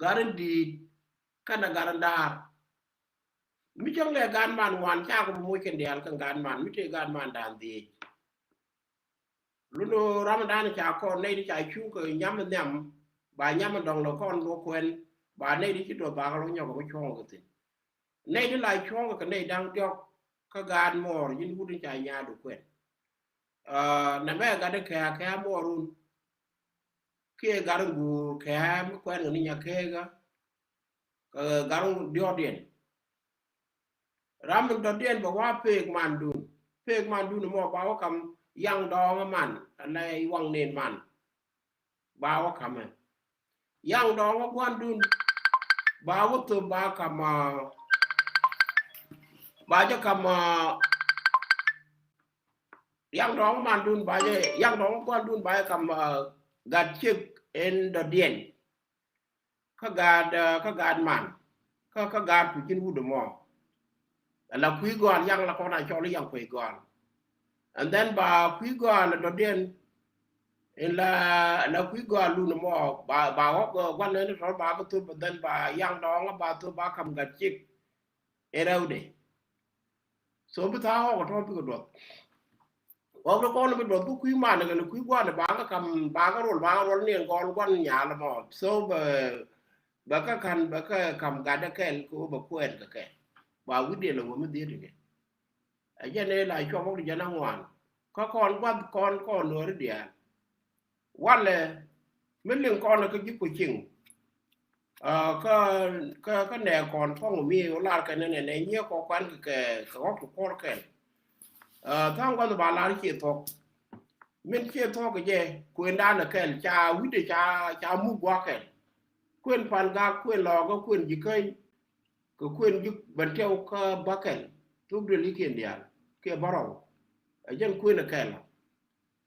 Gat in di̱i̱t kɛnɛ gat in da̱a̱r. Mi cäŋ lɛ gaat man ŋuan cakɔ bi moc kɛn diaal kɛn gaat man mi tëë gaat man da̱a̱n dhiec. Lundɔ ram in da̱a̱n ca kɔn nɛy di ca cuŋ kɛ nyam in nhiam ba nyam in dɔ̱ŋ lɛ kɔn lɔ kuɛn ba nɛy di ci duɔth ba kɛ lɔ nyɔk kɛ mi cuɔ̱ŋ kɛ thi̱n. Nɛy di la cuɔ̱ŋ kɛ nɛy da̱ŋ diɔ̱k kä gaat muɔɔr ji̱n wut in ca nyaadu kuɛn. Aa, nɛmɛ gat in kɛ̈ɛ̈ kɛ̈ɛ̈ muɔɔrun. Kiɛ gat in guur kɛ̈ɛ̈ mi kuɛn kɛ ni nyakeekä. Kɛ gat in diɔ̱ɔ̱kdiɛn. Ram in dɔ̱diɛn bɛ wa pek mandun. Pek mandun mɔ ba wä kam yaŋ dɔɔŋä man ala waŋ nen man. Ba wä kamɛ. Yaŋ dɔɔŋä gua̱ndun ba wä thop ba kam, aa, ba jɛ kam, aa, yaŋ dɔɔŋä mandun ba jɛ, yaŋ dɔɔŋä gua̱ndun ba jɛ kam, aa, gat ciek in dɔ̱diɛn. Kä gaat, aa, kä gaat man kä, kä gaat ku ji̱n wut ɛmɔ. Ala kui̱ gɔal yaŋ la kɔn a cɔl i̱ yaŋ kui̱ gɔal. And then ba kui̱ gɔal dɔ̱diɛn in la, la kui̱ gɔal lun ɛmɔ ba, ba ɣɔk, aa, gua̱n nɛn tɔ̱ ba kä thop, and then ba yaŋ dɔɔŋä ba thop ba kam gat ciek in rɛwdɛ. So bi tha̱a̱ŋ ɣɔk tɔ̱ bikɛ duɔth. Ɣɔk ti kɔn bi duɔth bi kui̱ man kɛn kui̱ gua̱n ba kä kam ba kä rol ba kä rol ni ɛn gɔl gua̱n nyal mɔ. So bɛ, bɛ kä ka̱n bɛ kä kam gatdɛ kɛl kɛ ɣöö bɛ kuɛɛn kɛ kɛl. Ba wi̱cdiɛn lɛ wä mi dhiet kɛ. Ɛ jɛn ëë la cuɔp ɣɔk ti jɛn aŋuan. Kä kɔn gua̱th kɔn kɔn nuɔ̱ɔ̱ri diaal. Walɛ mi liŋ kɔn kä ji̱ ku cieŋ. Aa, kä, kä, kä nɛ kɔn kɔŋ mi wä lar kɛ nɛ nɛ nɛ nyiɛ kɔ kuan kɛ, kɛ, kɛ ɣɔk ti kuɔr kɛl. Aa, tha̱a̱ŋ gua̱th ba lar cie thuɔ̱k. Min cie thuɔ̱k kɛ jɛ kuëndan kɛl ca wi̱cdɛ ca, ca muk gua̱k kɛl. Kuën pan gak kuën lɔɔkä kuën ji̱ käny. Kɛ kuën ji̱ bän tɛw kä bäkɛl thuk duël ikiɛn diaal kiɛ bärɔw. Ɛ jɛn kuën ɛ kɛl.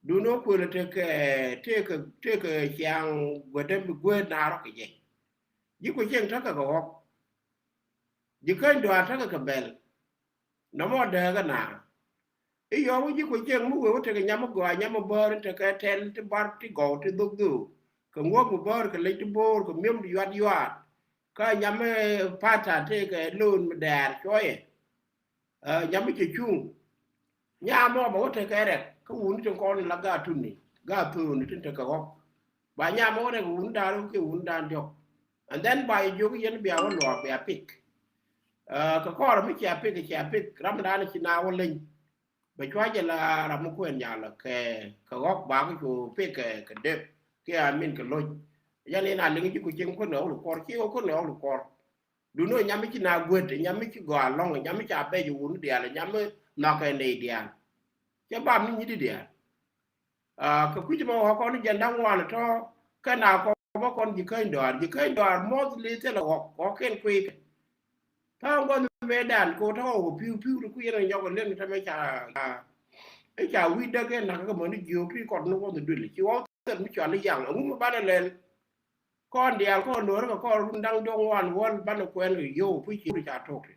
Duundɛ wä kuël tekɛ, tekɛ, tekɛ ciaŋ guätdä mi guäät naar rɔ kɛ jɛ. Ji̱ ku cieŋ tekɛ kɛ ɣɔ̱k. Ji̱ käny dɔaar tekɛ kɛ bɛl. Nɔmɔ dääkä naar. I̱ yɔ̱ɔ̱k wä ji̱ kuec cieŋ mi wëë wä tekɛ nyam mi gɔaa, nyam mi bäär in tekɛ tɛl ti bar ti gɔw ti dhok dhok. Kɛ ŋuɔ̱k mi bäär, kɛ lec ti bo̱o̱r, kɛ miom ti yuat yuat. Kä nyam mi pata tekɛ lo̱o̱n mi dɛɛr cuɔyɛ. Ɛ, nyam mi cɛ cuŋ. Nyam mɔ bɛ wä tekɛ rɛk kä wuni tin kɔn la gaa tuni, gaa thööni tin tekɛ ɣɔk. Ba nyam mɔ wä rɛk wuni da̱a̱n rɛw kiɛ wuni da̱a̱n diɔ̱k. And then ba yɛ jiök yɛn bia wä luɔɔk bia pik. Ɛ, kɛ kɔr mi cia pik, cia pik, ram dan ci na wä leny. Bɛ cua jɛ la ram mi kuɛn nyalä kɛ, kɛ ɣɔk ba kɛ cu pik kɛ, kɛ dep. Kiɛ a min kɛ loc. Yan in a liŋ ji̱ ku cieŋ kuäär ni ɣɔk lu kɔr, ci ɣɔk kuäär ni ɣɔk lu kɔr. Duŋni nyam mi ci na guet, nyam mi ci gɔaa lɔ̱ŋ, nyam mi ca bɛc wuni diaal, nyam mi nhɔkɛ nɛy diaal. Cɛ bam ni nyithi diaal. Aa, kɛ kui̱c mɔ ɣɔk kɔn jiɛn da̱ŋ ŋuan tɔ, kɛn a kɔ bä kɔn ji̱ käny dɔaar, ji̱ käny dɔaar mostly thilɛ ɣɔk, ɣɔk kɛn kui̱ kɛ. Tha̱a̱ŋ gua̱th mëëdan kɛ ɣöö tɔ̱ ɣɔw kɛ pi̱w, pi̱w ti kui̱ yɛn ɛ nyɔk ɛ leny tɛmɛ ca, ca, i̱ ca wi̱i̱ däk kɛ nak kɛ mäni jiök ti kɔt ni gua̱th duël. Ci ɣɔw thil mi cɔal i̱ yaŋ, ɛŋu mi banɛ lɛl? Kɔn diaal kɔn nuɔ̱ɔ̱ri kɛ kɔn run da̱ŋ diɔ̱k ŋuan wäl banɛ kuɛn kɛ yio̱w puc ci ca tok ti.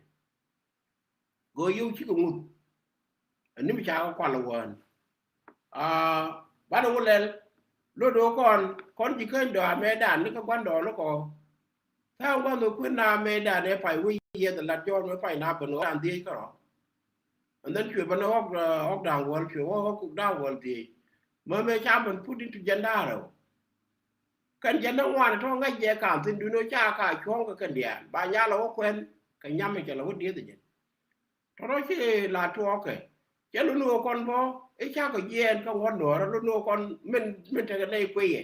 Go̱o̱r yio̱w cikɛ ŋuth. Ɛn ni mi ca kɛ kual ɛ wäni. Aa, banɛ wä lɛl. Lot do̱o̱k kɔn, kɔn ji̱ käny dɔaar mëëdan ni kɛ gua̱ndɔɔŋni kɔ. Tha̱a̱ŋ gua̱n ni kuën na mëëdan ɛ pay wec yieth ɛ lat jɔɔl mëë pay na ben ɣɔ̱k da̱a̱n dhieec kärɔ̱. And then cuɛ ben ɣɔ̱k, ɛ, ɣɔ̱k da̱a̱n wäl, cuɛ ɣɔ̱k, ɣɔ̱k da̱a̱n wäl dhieec. Mä mëë ca ben put into jiɛn da̱a̱n rɛw. Kɛn jiɛn da̱ŋ ŋuan tɔ̱ ŋäc jɛ ka̱n thi̱n duundɛ ca ka cuɔ̱ɔ̱ŋ kɛ kɛn diaal. Ba nyal ɛ wä kuɛn kɛ nyam in cɛ lɛ wä dieth ɛ jɛn. Tɔ̱tɔ̱ ci la tuɔɔkɛ. Cɛ luni ɣöö kɔn bä i̱ cakɔ jiɛɛn kä ŋuɔ̱t nuɔ̱ɔ̱rä, luni ɣöö kɔn min, min tekɛ nɛy kueyɛ.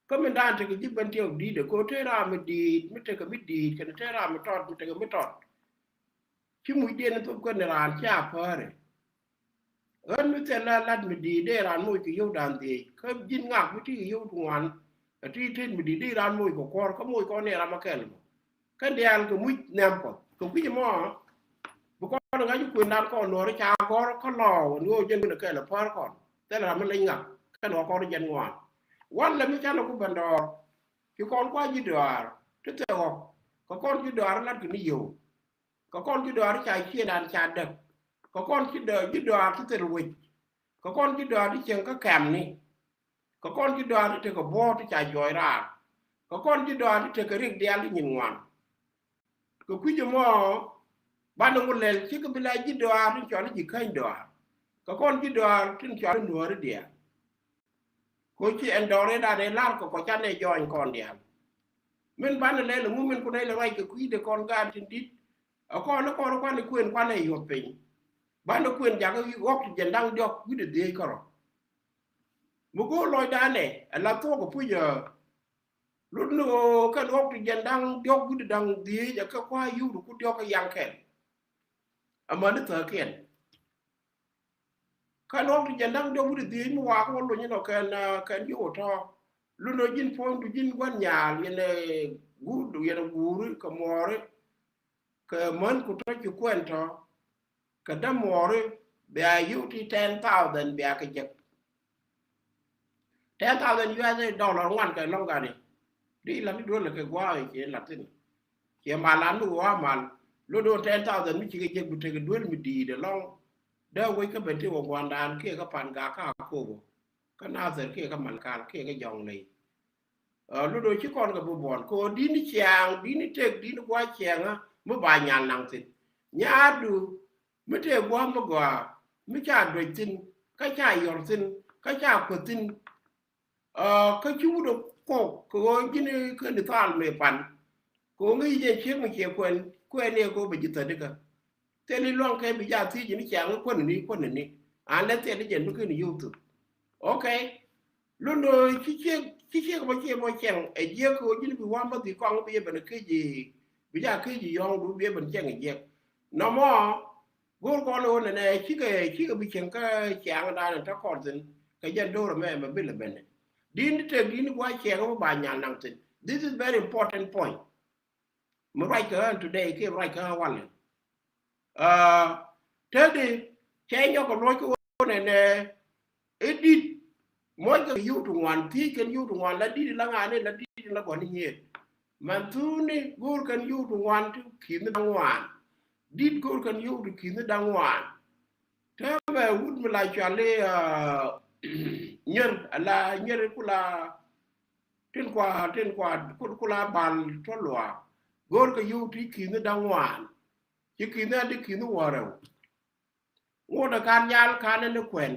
Kä min daan tekɛ ji̱ ben tiɛw di̱i̱t ɛ, kɛ ɣöö te ram mi di̱i̱t, mi tekɛ mi di̱i̱t, kɛnɛ te ram mi tɔt, mi tekɛ mi tɔt. Ci mucdiɛn in thop kɛn raan cia päärɛ. Ɣän mi thil la lat mi di̱i̱t dee raan moc kɛ yio̱w da̱a̱n dhieec. Kä ji̱n ŋak mi ti kɛ yio̱w ti ŋuan. Ɛ ti tet mi di̱i̱t dee raan moc kɛ kuɔ̱r, kä moc kɔn ni ram a kɛl mɔ. Kɛn diaal kɛ muc nhiam Kuɔth. Kɛ kui̱c mɔ, bi kɔn ŋa̱c kuëndan kɔn nuɔ̱ɔ̱ri ca gɔ̱r kä lɔɔw, ni ɣöö jɛn wi̱n a kɛl a päär kɔn. Thil ram mi leny ŋak, kɛn ɣɔ̱k kɔn jɛn ŋuan. Wan lɛ mi canɛ ku ben dɔɔr. Ci kɔn kua ji̱ dɔaar, ti thil ɣɔ̱k. Kɛ kɔn ji̱ dɔaar lat kɛ ni yio̱w. Kɛ kɔn ji̱ dɔaar ca ciëëdan ca däk. Kɛ kɔn ji̱ dɔaar, ji̱ dɔaar ti thil wec. Kɛ kɔn ji̱ dɔaar ti cieŋ kä kɛmni. Kɛ kɔn ji̱ dɔaar ti tekɛ buɔ̱ɔ̱t ti ca jɔɔc raar. Kɛ kɔn ji̱ dɔaar ti tekɛ rik diaal ti nyin ŋuan. Kɛ kui̱c ɛmɔ banɛ ŋu lɛl cikɛ bi la ji̱ dɔaar tin cɔal i̱ ji̱ käny dɔaar. Kɛ kɔn ji̱ dɔaar tin cɔal i̱ nuääri diaal. Ko ci ɛn dɔɔr rɛy da̱a̱n ɛ la̱r kɛ kɔ canɛ jɔɔny kɔn diaal. Min banɛ lɛl ɛŋu min kunɛ lɛ ruac kɛ kui̱dɛ kɔn gaat tin di̱t. Ɛ kɔn ni kɔn kuan i̱ kuën kuanɛ yuɔth piny. Banɛ kuën jakä ɣɔk ti jiɛn da̱ŋ diɔ̱k wi̱cdɛ dhieec kärɔ̱. Mi go̱o̱r lɔcdanɛ ɛ la thuɔ̱k ɛ puc ɛ. Lut ni ɣöö kɛn ɣɔk ti jiɛn da̱ŋ diɔ̱k wi̱cdɛ da̱ŋ dhieec ɛ kɛ kua yio̱w ti ku diɔ̱k kä yaŋ kɛn. Amäni thäkiɛn. Kɛn ɣɔk ti jiɛn da̱ŋ diɔ̱k wi̱cdɛ dhieec mi waak wä lony inɔ kɛn, ɛ, kɛn yio̱w ɛ tɔ̱. Lut ni ɣöö ji̱n puɔ̱nydu ji̱n gua̱n nyaal yɛn ɛ guurdu yɛn ɛ guuri kɛ muɔɔri. Kɛ män ku tɔ̱ ci kuɛn tɔ̱. Kɛ dämuɔɔri bia yio̱w ti ten thousand bia kɛ jek. Ten thousand U S A dollar ŋuan kɛ lɔ̱ŋ gani. Di lat ni duel kɛ gua̱a̱ ciɛ lat thin. Ciɛ mal an mi wä mal. Lot do̱n ten thousand mi cikɛ jek bi tekɛ duel mi di̱i̱t ɛlɔ̱ŋ. Dee wec kä ben ti wä gua̱ndan kiɛ kä pan gak kä Akobo. Kä Nathir kiɛ kä Malakal kiɛ kä Jɔŋley. Ɛ, lot do̱n ci kɔn kɛ bi buɔ̱n kɛ ɣöö di̱t ni ciaŋ, di̱t ni tëk, di̱t ni gua̱a̱th ciaŋä mi ba nyal naŋ thi̱n. Nyaatdu mi tëë gua̱a̱th mi gɔaa mi ca duec thi̱n, kä ca yɔl thi̱n, kä ca kuäth thi̱n. Ɛ, kä ci wut ɛ kok kɛ ɣöö ji̱n kä ni thal mëë pan. Kɛ ɣöö ŋäc jɛ ciek mi ciɛ kuɛn, kuɛn ni ɛ kɛ ɣöö bɛ ji̱ thätdikä. Thil i̱ luaŋ kɛ bi jaa thiec ni ciaŋ i̱ kuäni ni, kuäni ni. An lɛ thil i̱ jɛn mi ken i̱ yio̱w thuk. Okay. Lundö ci ciek, ci ciek bä ciek bä cɛŋ ɛ jiäk kɛ ɣöö ji̱n bi wa̱a̱ bä dhil kɔaŋ bi jɛ ben ɛ kec i̱, bi jaa kec i̱ yɔ̱ɔ̱ŋdu bi jɛ ben cɛŋ ɛ jiäk. Nɔmɔ go̱o̱r kɔn ɣöö nɛnɛ cikɛ, cikɛ bi cieŋ kä ciaŋdan in te kɔn thi̱n kɛ jɛn do̱r ɛmɛ mɛ bi lɛ ben. Di̱n ti tek di̱n gua̱a̱c ciaŋ mi ba nyal naŋ thi̱n. This is very important point. Mi ruac kä ɣän today kiɛ mi ruac kä ɣän walɛ. Aa, te di cɛ nyɔk kɛ luɔc kä ɣän ɛnɛ i̱ di̱t muɔc kɛ yio̱w ti ŋuan thiec kɛn yio̱w ti ŋuan la di̱t la ŋa̱a̱n i̱ la di̱t la gɔ̱n i̱ nyiet. Man thuni go̱o̱r kɛn yio̱w ti ŋuan ti ki̱n ni da̱ŋ ŋuan. Di̱t go̱o̱r kɛn yio̱w ti ki̱n ni da̱ŋ ŋuan. Täämɛ wut mi la cuali, ah, Nyier, ala Nyier kula, tin kua, tin kua, kul-, kula bal tɔ lua. Go̱o̱r kɛ yio̱w ti ki̱ni da̱ŋ ŋuan. Ci ki̱ni adi ki̱ni wäl rɛw. Ŋot ɛ kan nyal kan ni kuɛn.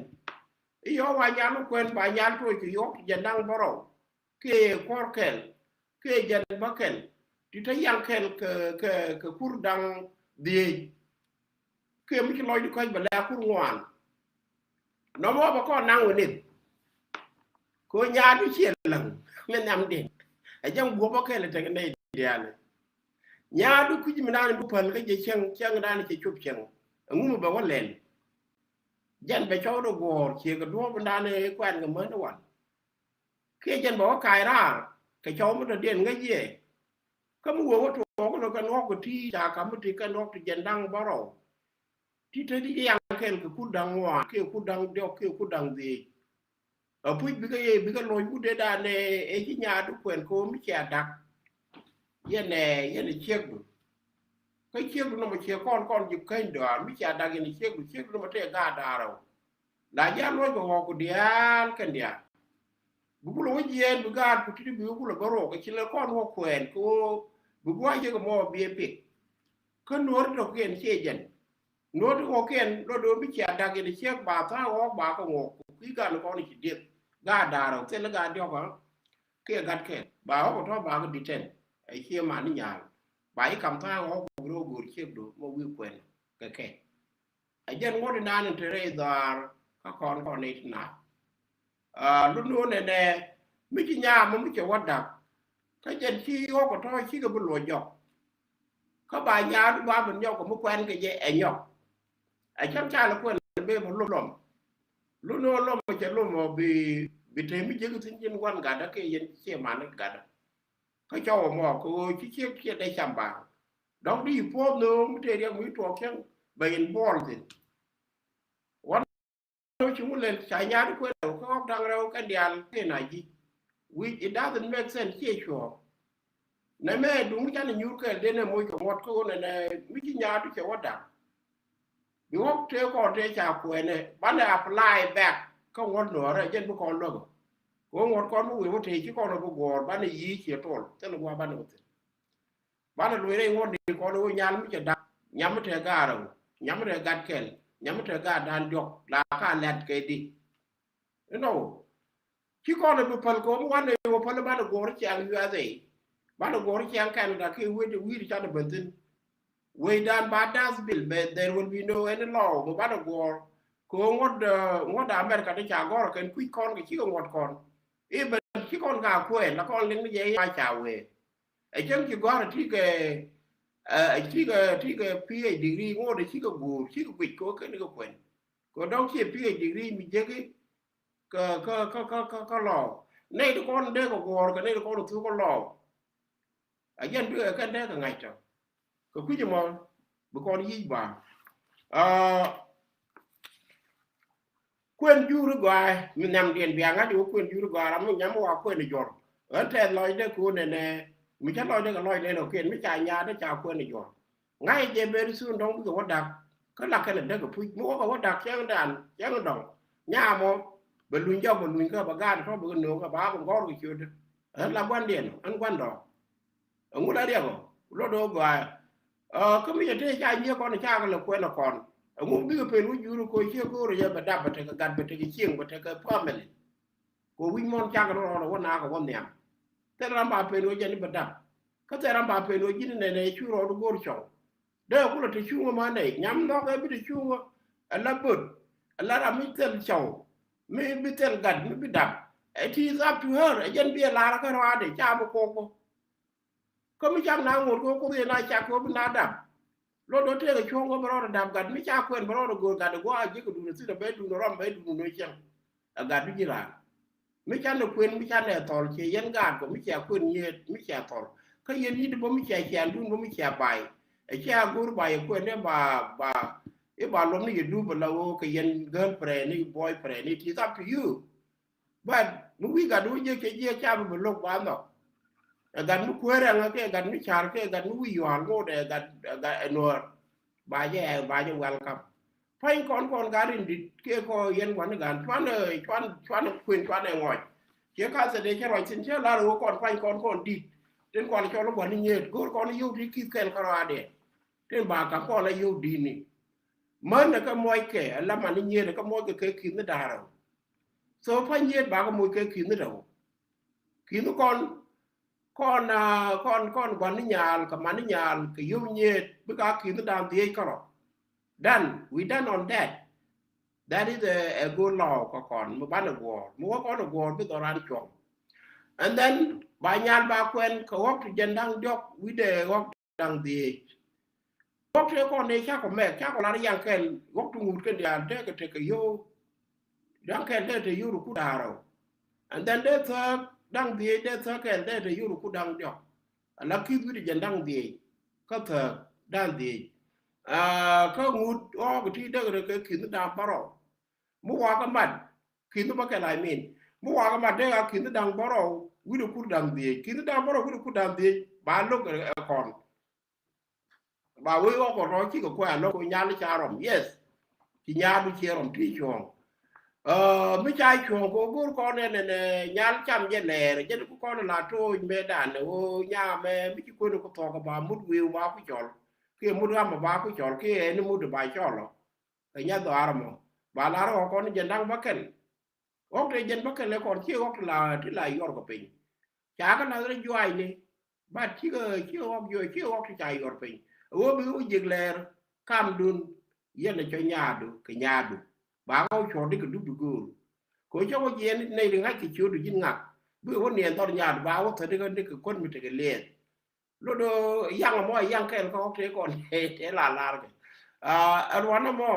I̱ yɔ̱ɔ̱k wa nyal ni kuɛn ba nyal tuɔc kɛ yɔ̱ɔ̱k jɛn da̱ŋ bärɔw. Kiɛ kuɔr kɛl, kiɛ jɛn bä kɛl, ti te yaŋ kɛl kɛ, kɛ, kɛ kur da̱ŋ dhieec. Kiɛ mi ci lɔcdi kɔc bɛ lɛ kur ŋuan. Nɔmɔ bɛ kɔn naŋ wä nith. Ko nyaadu ciɛ läŋ mi nhiamdiɛn. Ɛ jɛn guɔpä kɛl tek nɛy diaal. Nyaadu kui̱c mi naan bi päl kä jɛ cieŋ, cieŋ naan cɛ cop cieŋ. Ɛŋu mi bɛ wä lɛl. Jɛn bɛ cɔwdɛ guɔ̱ɔ̱r ciɛ kɛ duɔ̱ɔ̱p naan kuɛn kɛ män wal. Kiɛ jɛn bɛ wä kac raar kɛ cɔw mi dɔ̱diɛn ŋäc yɛ. Kä mi wee wä tuɔɔk ni kɛ nuɔk kɛ ti ca ka̱m mi ti kɛ nuɔk ti jɛn da̱ŋ bärɔw. Ti te ti yaŋ kɛl kɛ kur da̱ŋ ŋuan kiɛ kur da̱ŋ diɔk kiɛ kur da̱ŋ dhieec. Ɛ puc bikɛ yɛ bikɛ loc wut dee da̱a̱n ɛ ci nyaadu kuɛn kɛ ɣöö mi cia da̱k. Yɛn ɛ, yɛn ɛ ciekdu. Kä ciekdu nɔmɔ ciek kɔn kɔn ji̱ käny dɔaar mi cia da̱k yɛn ɛ ciekdu, ciekdu nɔmɔ tëë gaat da̱a̱r ɛ ɣöö la ji̱ a luɔc kɛ ɣɔɔku diaal kɛn diaal. Bi kulɛ wä jiɛɛn bi gaat ku ti̱ti̱ bi kulɛ bä rok kɛ ci lɛ kɔn wä kuɛɛn kɛ ɣöö bi gua̱a̱c jɛ kɛ mɔ bi ɛ pik. Kä nuɔ̱ɔ̱ri tɔ̱kiɛn ciɛ jɛn. Nuɔ̱ɔ̱ri tɔ̱kiɛn luɔt do̱o̱ bi cia da̱k yɛn ciek ba tha̱a̱ŋ ɣɔɔk ba kɛ ŋuɔk ku kui̱ gan kɔn ci dieth. Gaat da̱a̱r ɔ thil gaat diɔ̱k ɔ kiɛ gat kɛl ba ɣɔɔk ɔ tɔ̱ ba kɛ detain. Ɛ ciɛ man ni nyaal ba yi kam tha̱a̱ŋ ɣɔɔk ku bi rɔ go̱o̱r ciek do̱o̱ mɔ wi̱i̱ kuɛn kɛ kɛ. Ɛ jɛn ŋuɔ̱t inan in te rɛy dhɔaar kä kɔn kɔn i̱ ti naath. Aa, lun ni ɣöö nɛnɛ mi ci nyaam mi cɛ wä da̱k. Kä jɛn ci ɣɔk kɛ tɔ̱ cikɛ bi luɔc jɔk. Kä ba nyaam di ba bi nyɔk kɛ mi kuɛn kɛ jɛ ɛ nyɔk. Ɛ cäŋ ca lɛ kuɛn bee mi lom. Lun ni ɣöö lom cɛ lom ɔ bi, bi te mi jek thi̱n cin gua̱n gatdä kɛ yɛn ciɛ man gatdä. Kä cɔw ɛmɔ kɛ ɣöö ci ciek ciɛ dee cam baaŋ. Dɔ̱ŋ di puɔth nööŋ mi tëë riɛk mi tuɔɔk cäŋ bɛ in buɔl thi̱n. Wan ci ŋu lel ca nyaat kuël rɛw kä ɣɔk da̱ŋ rɛw kɛn diaal kɛ na ji̱. Which it doesn't make sense, ciɛ cuɔ̱ɔ̱ŋ. Nɛ mɛ duŋ canɛ nyuur kɛɛl den ɛ moc kɛ ŋuɔ̱t kä ɣöö nɛnɛ mi ci nyaat cɛ wä da̱ŋ. Bi ɣɔk tëë kɔn tëë ca kuɛɛnɛ banɛ apply back kä ŋuɔ̱t nuɔ̱ɔ̱rɛ jɛn bi kɔn luäk. Kɛ ɣöö ŋuɔ̱t kɔn mi wëë wä tëë ci kɔn ɛ bi guɔ̱ɔ̱r banɛ yi̱i̱ ciɛ tol thil gua̱a̱ banɛ wä thi̱n. Banɛ luɔ̱c rɛy ŋuɔ̱t ni kɔn ɛ wä nyal mi cɛ da̱k nyam mi tëë gaat rɛw nyam mi tëë gat kɛl nyam mi tëë gaat da̱a̱n diɔ̱k la ka lɛt kɛ di. Inɔ ci kɔn ɛ bi päl kɛ ɣöö mi wanɛ wä päl banɛ guɔ̱ɔ̱r ciaŋ U S A. Banɛ guɔ̱ɔ̱r ciaŋ Canada kiɛ wi̱i̱ wi̱i̱ canɛ ben thi̱n. Wecdan ba dath bil bɛ there will be no any law mi banɛ guɔ̱ɔ̱r. Kɛ ɣöö ŋuɔ̱t, ɛ, ŋuɔ̱t America ti ca gɔ̱r kɛn kui̱c kɔn kɛ cikɛ ŋuɔ̱t kɔn. I̱ ben ci kɔn ka kuɛɛn la kɔn liŋ ni jɛ i̱ ma ca wee. Ɛ cäŋ ci gɔ̱a̱r ti kɛ, ɛ, ti kɛ, ti kɛ P H D degree ŋo̱o̱dɛ ci kɛ guur ci kɛ guic kɛ kɛn kɛ kuɛn. Kɛ dɔ̱ŋ ci P H D degree mi jeki kɛ, kɛ, kɛ, kɛ, kɛ, kɛ lɔw. Nɛy ti kɔn dee kɛ guɔ̱ɔ̱r kɛ nɛy ti kɔn thuk kɛ lɔw. A jɛn bikɛ kɛn dee kɛ ŋa̱c tɔ. Kɛ kui̱c ɛmɔ bi kɔn yic ba. Aa, kuën juri gɔaa mi nhiamdiɛn bia ŋa̱c wä kuën juri gɔaa ram mi nyam wa kuën juɔr. Ɣän tɛth lɔcdɛ ko̱n nɛnɛ mi ca lɔcdɛ kɛ lɔcdɛ nɔ kiɛn mi ca nyaatdɛ ca kuën juɔr. Ŋa̱c jɛ ben thun dɔ̱ŋ bikɛ wä dak kä la kɛn däk kɛ puc mi wä kɛ wä dak cɛŋdan cɛŋ dɔ̱ŋ. Nyamɔ bɛ luny jɔk bɛ luny kä bɛ gaat tɔ bɛ kɛ no̱o̱ŋ kɛ ba bɛ ŋɔr kɛ ciötdä. Ɣän la gua̱ndiɛn ɣän gua̱ndɔɔŋ. Ɛŋu la riɛk ɔ lot ɣä gɔaa. Kä mi cɛ tëë ca nyiee kɔn ca kɛ lɛ kuɛn ɛ kɔn. Ɛŋu bikɛ pen wä juri ko cie go̱o̱rä jɛ bɛ dap bɛ tekɛ gat bɛ tekɛ cieŋ bɛ tekɛ family. Ko wi̱c muɔ̱n cakɛ rɔ rɔɔdɛ wä naakɛ wä nhiam. Thil ram ba pen wä jɛ ni bɛ dap. Kä thil ram ba pen wä ji̱n nɛnɛ cu rɔɔdu go̱o̱r cɔw. Dee kulɛ te cuŋä ma nɛy nyam nhɔk ɛ bi te cuŋä. Ɛ la böt ɛ la ram mi thil cɔw mi bi thil gat mi bi dap. It is up to her ɛ jɛn bi ɛ lar kä rɔaadɛ ca bi kok bä. Kä mi cak na ŋot kɛ wä Kuoth yɛn a cak kɛ wä bi na dap. Lot dɔ tëëkɛ cuɔ̱ŋ wä bɛ rɔɔdɛ dap gat mi ca kuɛn bɛ rɔɔdɛ go̱o̱r gat ɛ gua̱a̱ ji̱ kɛ duundɛ thilɛ bɛ duundɛ rɔm bɛ duundɛ cɛŋ. Ɛ gat bi ji̱ raan mi canɛ kuɛn mi canɛ thɔl ciɛ yɛn gaat kɔ mi cia kuɛn yiëët mi cia thɔl. Kä yɛn yi̱t bä mi cia ciandun bä mi cia bay. Ɛ cia go̱o̱r bay ɛ kuɛn ɛ ba ba i̱ ba luɔm ni yɛ dup ɛ la wä kɛ yɛn girlfriend ni boyfriend ni it is up to you. But mi wi̱i̱ gat wä jiɛk cɛ jiɛk ca bi bi lo̱k ba nhɔk. Ɛ gat mi kueer ɛŋä kɛ gat mi car kɛ gat mi wi̱i̱ yua̱a̱l ŋot ɛ gat ɛ gat ɛ nuäär. Ba jɛ ɛ ba jɛ welcome. Pa̱ny kɔn kɔn gat in di̱t kiɛ kɔ yɛn gua̱n i̱ gan cuan, cuan, cuan kuën cuan ɛ ŋɔc. Ciɛ ka thɛ dee cɛ ruac thi̱n cɛ lar ɣöö kɔn pa̱ny kɔn kɔn di̱t. Tin kuan cɔl i̱ gua̱n i̱ nyiet go̱o̱r kɔn i̱ yio̱w ti ki̱th kɛl kärɔaadɛ. Tin ba ka̱m kɔn la yio̱w di̱t ni. Män ɛ kɛ muɔc kɛ ɛ la man i̱ nyiet ɛ kɛ muɔc kɛ kɛ ki̱th ni da̱a̱r ɛ. So pa̱ny nyiet ba kɛ muɔc kɛ ki̱th ni da̱a̱r ɛ. Ki̱n kɔn, kɔn, ah, kɔn, kɔn gua̱n ni nyaal kɛ man ni nyaal kɛ yio̱w nyiet bikɛ a ki̱n dan dhiec kärɔ̱. Done. We done on that. That is a, a good law kɛ kɔn mi banɛ guɔ̱ɔ̱r mi wä kɔn ɛ guɔ̱ɔ̱r bi dhɔran cuɔ̱ŋ. And then ba nyaal ba kuɛn kɛ ɣɔ̱k ti jɛn da̱ŋ diɔ̱k wi̱cdɛ ɣɔ̱k da̱ŋ dhiec. Ɣɔ̱k tëë kɔn dee cakɔ mɛk cakɔ lar yaŋ kɛl ɣɔ̱k ti ŋut kɛn diaal dee kɛ tekɛ yio̱w. Da̱ŋ kɛl dee te yio̱w ti ku da̱ŋ rɛw. And then dee thääk da̱ŋ dhiec dee thääk kɛl dee te yio̱w ti ku da̱ŋ diɔ̱k. Ala ki̱th wi̱cdɛ jɛn da̱ŋ dhiec kä thääk da̱ŋ dhiec. Ah, kä ŋut ɣɔ̱k ti dee kɛ ki̱th da̱ŋ bärɔw. Mi wakä mat ki̱th bä kɛl I mean. Mi wakä mat dee a ki̱th da̱ŋ bärɔw wi̱cdɛ ku da̱ŋ dhiec ki̱th da̱ŋ bärɔw wi̱cdɛ ku da̱ŋ dhiec ba lo̱k ɛ kɔn. Ba wee ɣɔk kɔ rɔ cikɛ kuɛ alɔ ko nyal ca rɔm. Yes. Ci nyaadu ciɛ rɔm ti cuɔ̱ɔ̱ŋ. Ah, mi ca cuɔ̱ɔ̱ŋ ko go̱r kɔn ɛn ɛn nyal cam jɛ lɛɛr jɛn ku kɔn la tooc mɛ dan ɛ ɣöö nyamɛ mi ci kueni ku thɔk ba mut wi̱i̱ ba ku cɔl. Kiɛ mut ɣam ba ku cɔl kiɛ ɛn mut ba cɔl ɔ. Kɛ nya dhɔaar mɔ ba lar ɣɔk kɔn jɛn da̱ŋ bä kɛl. Ɣɔk te jɛn bä kɛl ɛ kɔn ci ɣɔk ti la ti la yuɔr kɛ piny. Ca kɛ lath rɛ juaacni. Bat cikɛ ci ɣɔk juɔc ci ɣɔk ti ca yuɔr piny. Ɛ ɣöö bi ɣöö jiɛk lɛɛr kamdun. Yɛn ɛ cɔ nyaadu kɛ nyaadu ba ɣɔk cuɔr di kɛ dup di göör. Kɛ ɣöö cä wä jiɛn nɛy di ŋa̱c kɛ ciötdu ji̱n ŋak. Bikɛ wä niɛn dhɔr nyaadu ba wä thätdi kä di kɛ kuän mi tekɛ liɛɛth. Lot ɣöö yaŋ ɛmɔ ɛ yaŋ kɛl kä ɣɔk tëë kɔn tëë la lar kɛ. Ah, ɛn wanɛ mɔ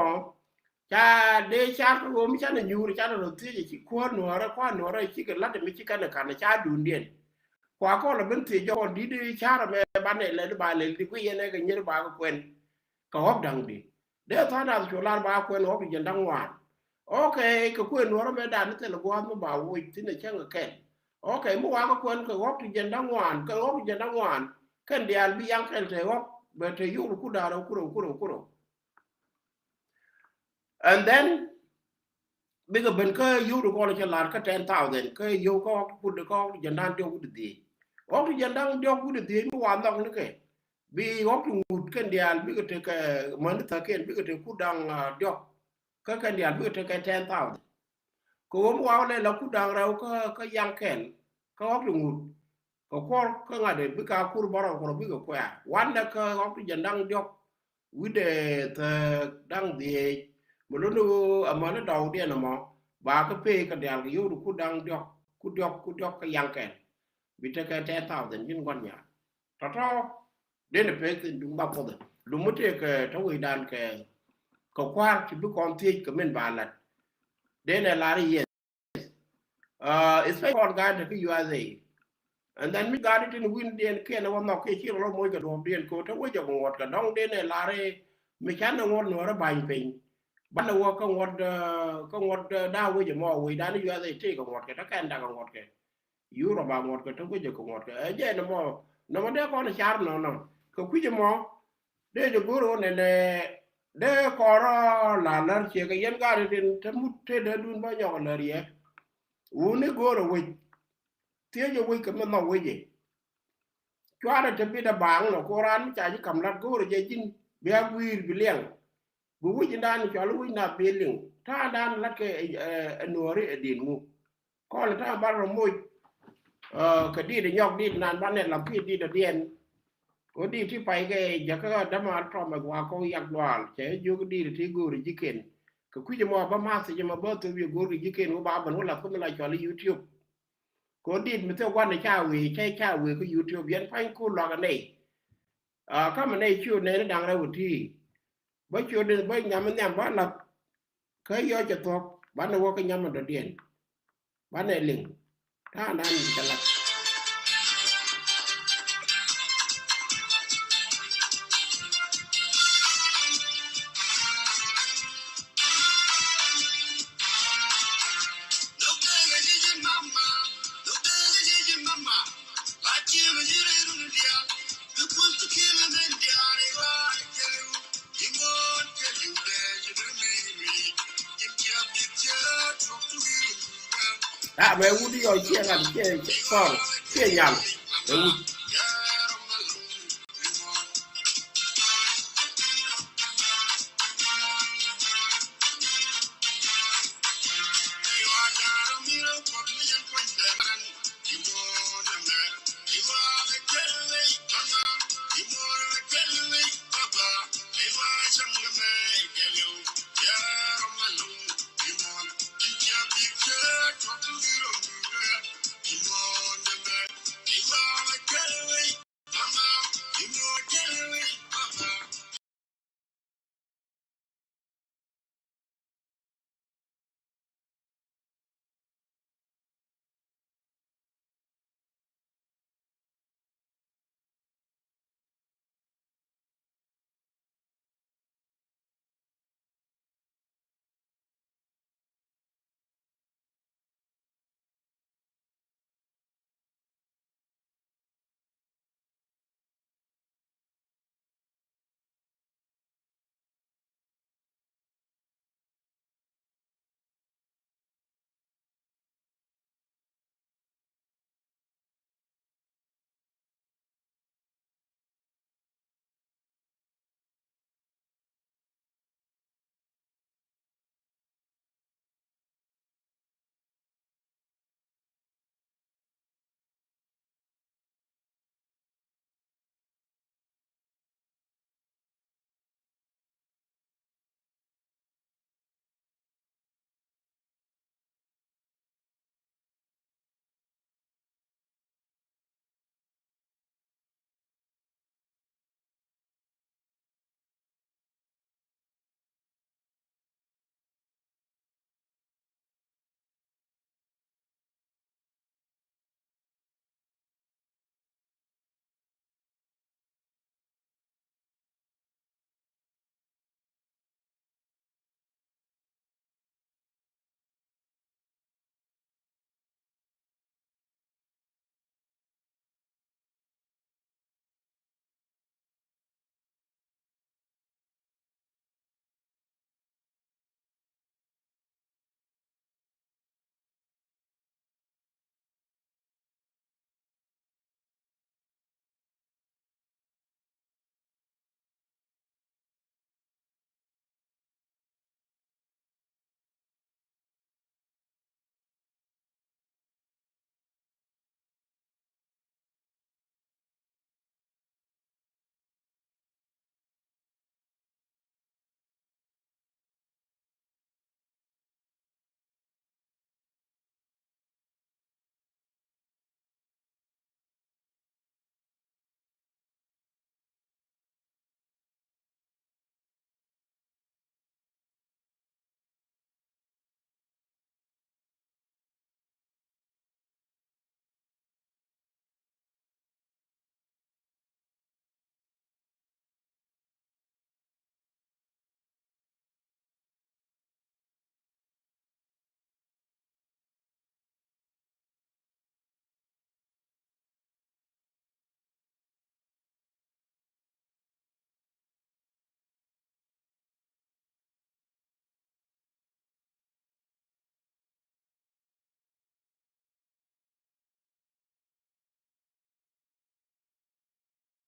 ca dee car kä ɣöö mi canɛ nyuur canɛ rɔ thiec ɛ ci kuäär nuɔ̱ɔ̱rä kua̱r nuɔ̱ɔ̱rä ɛ cikɛ la̱t ɛmɛ ci kɛn ɛ ka̱n ɛ ca duundiɛn. Kua kɔn ɛ ben thiec jɔkɔn di̱t car ɛmɛ banɛ lɛl ba lɛl di guic ɛn ɛ kɛ nyier ba kɛ kuɛn. Kɛ ɣɔ̱k da̱ŋ di dee tha̱a̱ŋ da̱a̱th cu lar ba kuɛn ɣɔ̱k ti jɛn da̱ŋ ŋuan. Okay, kɛ kuëë nuɔ̱ɔ̱rä mɛ da̱a̱n ni thil gua̱a̱th mi ba woc thi̱n ɛ cäŋ ɛ kɛl. Okay, mi wakä kuɛn kɛ ɣɔ̱k ti jɛn da̱ŋ ŋuan kɛ ɣɔ̱k ti jɛn da̱ŋ ŋuan. Kɛn diaal bi yaŋ kɛl te ɣɔ̱k bɛ te yuk rɛ ku da̱a̱r rɛ ku rɛ ku rɛ ku rɛ. And then bikɛ ben kä yio̱w ti kɔn cɛ lar kä ten thousand kä yio̱w kä ɣɔ̱k ti kut kä ɣɔ̱k ti jɛn da̱ŋ diɔ̱k wi̱cdɛ dhiec. Ɣɔ̱k ti jɛn da̱ŋ diɔ̱k wi̱cdɛ dhiec mi wa nhɔk ni kɛ. Bi ɣɔ̱k ti ŋut kɛn diaal bikɛ tekɛ mäni thäkiɛn bikɛ tekɛ kut da̱ŋ, ah, diɔ̱k. Kä kɛn diaal bikɛ tekɛ ten thousand. Kɛ ɣöö mi wakä lɛ la kut da̱ŋ rɛw kä kä yaŋ kɛl kä ɣɔ̱k ti ŋut. Kɛ kuɔr kä ŋa̱t ɛ bikɛ a kur bärɔw kurɔ bikɛ kuɛ̈ɛ̈ wanɛ kä ɣɔ̱k ti jɛn da̱ŋ diɔ̱k. Wi̱cdɛ thääk da̱ŋ dhiec. Mi luni ɣöö amäni dɔwdiɛn ɛmɔ ba kä pee kɛ diaal kɛ yio̱w ti kut da̱ŋ diɔ̱k kut diɔ̱k kut diɔ̱k kä yaŋ kɛl. Bi tekɛ ten thousand ji̱n gua̱n nyaal. Tɔ̱tɔ̱ denɛ pek thin duŋ ba puɔth. Lum mi tëëkɛ tɔ̱ wecdan kɛ kɛ kua̱r ti bi kɔn thiec kɛ min ba la̱t. Denɛ lar i̱ yes. Ah, especially kɔn gaat te kä U S A. And then mi gaat tin wi̱ndiɛn kiɛn wä nhɔk kiɛ ci rɔ moc kɛ duɔ̱ɔ̱pdiɛn kɛ tɔ̱ wec jɛ kɛ ŋuɔ̱t kɛ dɔ̱ŋ denɛ lar i̱ mi canɛ ŋuɔ̱t nuɔ̱ɔ̱rä ba̱ny piny. Banɛ wä kä ŋuɔ̱t, ah, kä ŋuɔ̱t, ah, da̱a̱ wec ɛmɔ wecdan i̱ U S A tëëkɛ ŋuɔ̱t kɛ tɔ̱ kɛn dakɛ ŋuɔ̱t kɛ. Yurop a ŋuɔ̱tkɛ, te guicɛ kɛ ŋuɔ̱tkɛ. Ɛ jɛ ni mɔ nɔmɔ dee kɔn car nɔnɔ kɛ kui̱c mɔ. Dee jɛ go̱r ɣän ɛnɛ dee kɔrɔ la lär ciɛ kɛ yɛn gat tin te mut te dee dun bä nyɔk lär yɛ. Wuni go̱r ɛ wec thiec ɛ wec kɛ mi nhɔk wec ɛ. Cuarɛ te bit ɛ baaŋ nɔ koran mi ca ji̱ kam lat go̱o̱rɛ jɛ ji̱n bia gui̱i̱r bi liɛŋ. Bi wi̱c indan cɔal i̱ wi̱c na bi liŋ ta̱a̱ dan lat kɛ ɛ nuɔ̱ɔ̱ri ɛ di̱n ŋu. Kɔn ɛ ta̱a̱ ban rɔ moc kɛ di̱t ɛ nyɔk di̱t nan ban nɛ lam kiɛ di̱t ɛ diɛn. Ko di̱t ti pay kɛ jäkä däma tɔmɛ gua̱a̱ kɔk yak dual cɛ jiök di̱t ɛ ti go̱o̱ri ji̱ ken. Kɛ kui̱c ɛmɔ bä math cɛ jɛ ma bä thop yɛ go̱o̱r kɛ ji̱ ken wä ba bän wä lath kä mi la cɔal i̱ YouTube. Ko dit mi thok wan ca wee ca ca wee kä YouTube yɛn pa̱ny ku luak a nɛy. Aa, kamɛ nɛy ciö nɛy ni da̱ŋ rɛw ti. Bä ciö den bä nyam ni nhiam bä lak. Kä yɔ cɛ thuɔk banɛ wä kä nyam mi dɔ̱diɛn. Banɛ liŋ ta̱a̱ dan mi cɛ lak. Mɛ wut yɔ ciɛ ŋa̱t ciɛ kɔr ciɛ nyal. Mɛ wut.